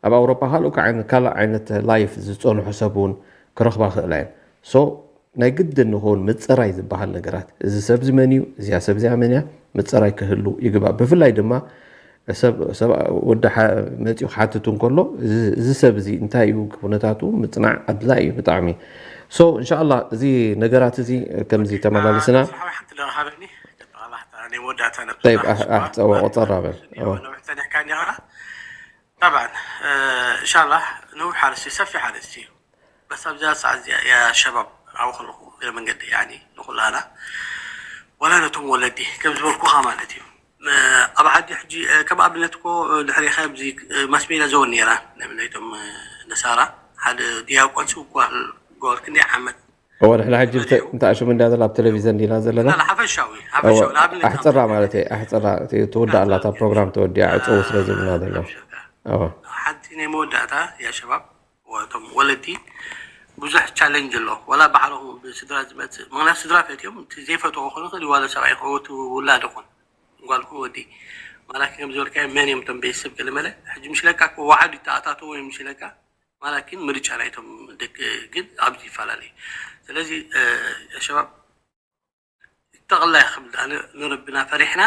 ኣብ ኣውሮፓ ካልእ ካልእ ዓይነት ላይፍ ዝፀንሑ ሰብ እውን ክረኽባ ክእላ እየን ናይ ግድን ንኸውን ምፅራይ ዝበሃል ነገራት እዚ ሰብ እዚ መን እዩ እዚኣ ሰብ እዚኣ መን እያ ምፅራይ ክህሉ ይግባእ ብፍላይ ድማ ሰብ ሰብ ወዲ መፂኡ ክሓትት እንከሎ እዚ ሰብ እዚ እንታይ እዩ ኩነታቱ ምፅናዕ ኣድላይ እዩ ብጣዕሚ so እንሻላ እዚ ነገራት እዚ ከምዚ ተመላልስና ጠይብ ኣሕፀወ ቆፀር ኣበል ጠብዓን እንሻላ ነዊሕ ሓረስቲ ሰፊሕ ሓረስቲ እዩ በስ ኣብዚኣ ሰዓት እዚኣ ያ ሸባብ ኣብኡ ከለኹ እግረ መንገዲ ያኒ ንኩላና ዋላ ነቶም ወለዲ ከም ዝበልኩኻ ማለት እዩ ኣብ ዓዲ ሕጂ ከም ኣብነት እኮ ድሕሪኻ ኣብዚ ማስ ሜድያ ዘወን ነራ ናይ ብናይቶም ነሳራ ሓደ ዲያቆን ሲ ጓል ጓል ክንደይ ዓመት እወ ንሕና ሕጂ እንተ ኣሽሙ እንዳ ዘላ ኣብ ቴሌቪዘን ዲና ዘለና ሓፈሻዊ ሓፈሻዊ ንኣብነት ኣሕፅራ ማለት ኣሕፅራ ትውዳእ ኣላ እታ ፕሮግራም ተወዲኣ ዕፅው ስለ ዝብልና ዘሎ ሓንቲ ናይ መወዳእታ ያ ሸባብ እቶም ወለዲ ብዙሕ ቻለንጅ ኣሎ ወላ ባዕልኹም ብስድራ ዝመፅእ ምክንያቱ ስድራ ፈትዮም እቲ ዘይፈትዎ ክኾኑ ይኽእል ዋላ ሰብኣይ ክወቱ ውላድ ይኹን ጓል ክወዲ ማላኪ ከም ዝበልካዮ መን እዮም እቶም ቤተሰብ ገለመለ ሕጂ ምሽለካ ክወሓዱ ይተኣታተው ወይ ምሽለካ ማላኪን ምርጫ ናይቶም ደቂ ግን ኣብዚ ይፈላለዩ ስለዚ ሸባብ ይተቕላ ይኽብል ኣነ ንረብና ፈሪሕና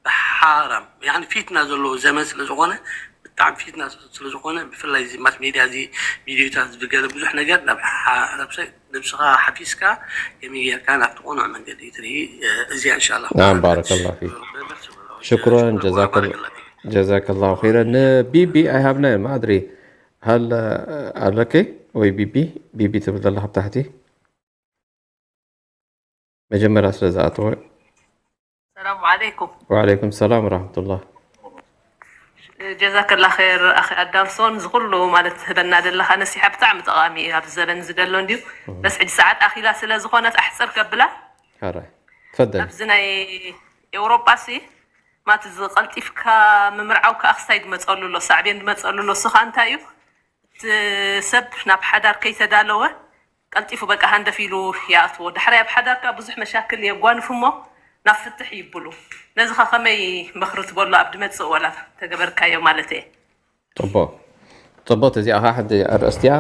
ብሓራም ያኒ ፊትና ዘለዎ ዘመን ስለ ዝኾነ ብጣዕሚ ፊትና ስለ ዝኾነ ብፍላይ እዚ ማስ ሜድያ እዚ ቪድዮታት ዝገለ ብዙሕ ነገር ናብ ነብስኻ ሓፊስካ ከመይ ጌርካ ናብቲ ቅኑዕ መንገዲ ትርኢ እዚኣ እንሻላ ናም ባረከላ ፊክ ሽኩረን ጀዛከላ ኸይረ ንቢቢ ኣይሃብናዮ ማድሪ ሃል ኣለኪ ወይ ቢቢ ቢቢ ትብል ዘለካ ብታሕቲ መጀመርያ ስለ ዝኣተወ ሰላሙ ዓለይኩም ወዓለይኩም ሰላም ወራሕመቱላህ ጀዛከላ ኸይር ኣኺ ኣዳምሶን ዝኩሉ ማለት ትህበና ዘለኻ ነሲሓ ብጣዕሚ ጠቓሚ እዩ ኣብዚ ዘበን እዚ ደሎ እንድዩ በስ ሕጂ ሰዓት ኣኺላ ስለ ዝኾነት ኣሕፅር ከብላ ሓራይ ትፈደል ኣብዚ ናይ ኤውሮጳ ሲ ማት እዚ ቀልጢፍካ ምምርዓው ከዓ ክስታይ ድመፀሉ ኣሎ ሳዕቤን ድመፀሉ ኣሎ እሱ ከዓ እንታይ እዩ እቲ ሰብ ናብ ሓዳር ከይተዳለወ ቀልጢፉ በቃ ሃንደፍ ኢሉ ይኣትዎ። ዳሕራይ ኣብ ሓዳር ከኣ ብዙሕ መሻክል የጓንፍ እሞ ናብ ፍትሕ ይብሉ። ነዚ ኸ ኸመይ ምኽሪ ትበሉ ኣብ ድመጽእ ወላ ተገበርካዮ ማለት እየ። ጽቡቕ ጽቡቕቲ እዚኣ ኸዓ ሓንቲ ኣርእስቲ እያ።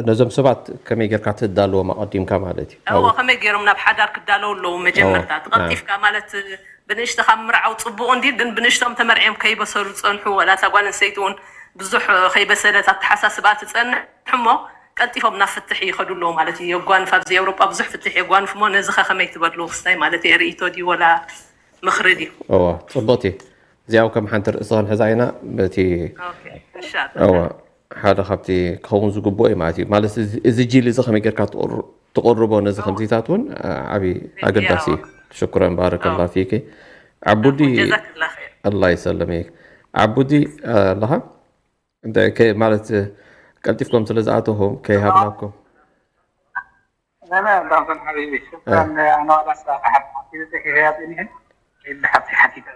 ነዞም ሰባት ከመይ ጌርካ ትዳልዎም ኣቐዲምካ ማለት እዩ። እወ ከመይ ገይሮም ናብ ሓዳር ክዳለዉ ኣለዎም መጀመርታ። እቲ ቀልጢፍካ ማለት ብንእሽቶ ካብ ምርዓው ጽቡቕ እንድዩ፣ ግን ብንእሽቶም ተመርዕዮም ከይበሰሉ ዝጸንሑ፣ ወላ እታ ጓል ኣንስተይቲ እውን ብዙሕ ከይበሰለት ኣተሓሳስባ ትጸንሕ እሞ፣ ቀልጢፎም ናብ ፍትሕ ይኸዱ ኣለዉ ማለት እዩ። የጓንፍ፣ ኣብዚ ኤውሮጳ ብዙሕ ፍትሕ የጓንፍ እሞ፣ ነዚ ኸ ከመይ ትበድሉ? ክስታይ ማለት እየ፣ ርእይቶ ድዩ ወላ ምኽሪ ድዩ? እወ፣ ጽቡቕቲ። እዚኣ እውን ከም ሓንቲ ርእሲ ክንሕዛ ኢና። በቲ ኦኬ፣ እንሻላ። እወ፣ ሓደ ካብቲ ክኸውን ዝግብኦ እዩ ማለት እዩ። ማለት እዚ፣ እዚ ጂል እዚ ከመይ ጌርካ ትቕር-፣ ትቕርቦ ነዚ ከምዚታት እውን ዓብዪ ኣገዳሲ እዩ። ሽኩረን ባረከላ ፊኪ። ዓቡዲ ጀዛክላ ኸይር። ኣላ ይሰለመይክ። ዓቡዲ ኣለኻ? እንታይ ከ-፣ ማለት ቀልጢፍኩም ስለ ዝኣተኹም ከይሃብናኩም። لا لا لا حبيبي شكرا انا ولا ساعه حتى كذا تكفي يعطيني كيف بحثي حقيقه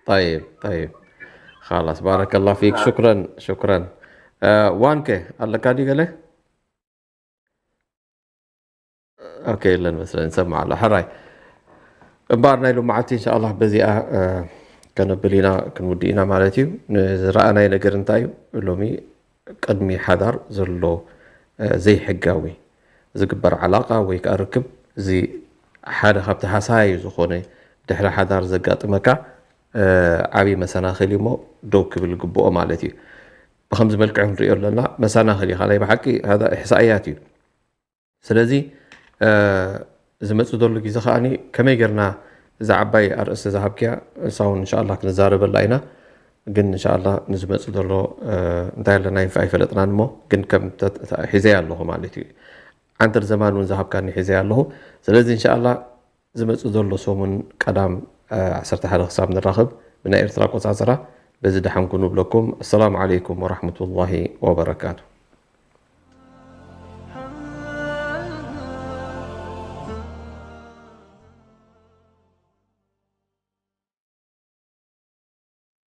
طيب طيب خلاص بارك الله فيك شكرا شكرا ዋንከ ኣለካ ድዩ ገለ ኦኬ የለን መስለኝ ሰማዕ ኣሎ ሕራይ እምበኣር ናይ ሎመዓልቲ እንሻኣላ በዚኣ ከነብል ኢና ክንውድእ ኢና ማለት እዩ ንዝረኣናይ ነገር እንታይ እዩ ሎሚ ቅድሚ ሓዳር ዘሎ ዘይሕጋዊ ዝግበር ዓላቃ ወይ ከዓ ርክብ፣ እዚ ሓደ ካብቲ ሃሳዩ ዝኾነ ድሕሪ ሓዳር ዘጋጥመካ ዓብዪ መሰናኽል እሞ ደው ክብል ግብኦ ማለት እዩ። ብከምዚ መልክዕ ክንሪኦ ኣለና መሰናኽል እዩ። ካልኣይ ብሓቂ ሃዛ ኢሕሳእያት እዩ። ስለዚ ዝመፅእ ዘሎ ግዜ ከዓኒ ከመይ ጌርና እዛ ዓባይ ኣርእስቲ ዝሃብክያ እሳ እውን እንሻላ ክንዛረበላ ኢና። ግን እንሻላ ንዝመፅእ ዘሎ እንታይ ኣለና ይንፋ ኣይፈለጥናን እሞ ግን ከም ሒዘያ ኣለኹ ማለት እዩ። ዓንተር ዘማን እውን ዝሃብካኒ ሒዘያ ኣለኹ። ስለዚ እንሻላ ዝመፅእ ዘሎ ሰሙን ቀዳም ዓሰርተ ሓደ ክሳብ ንራኸብ ብናይ ኤርትራ ኣቆፃፅራ በዚ ደሓንኩ ንብለኩም። ኣሰላሙ ዓለይኩም ወራሕመቱላሂ ወበረካቱ።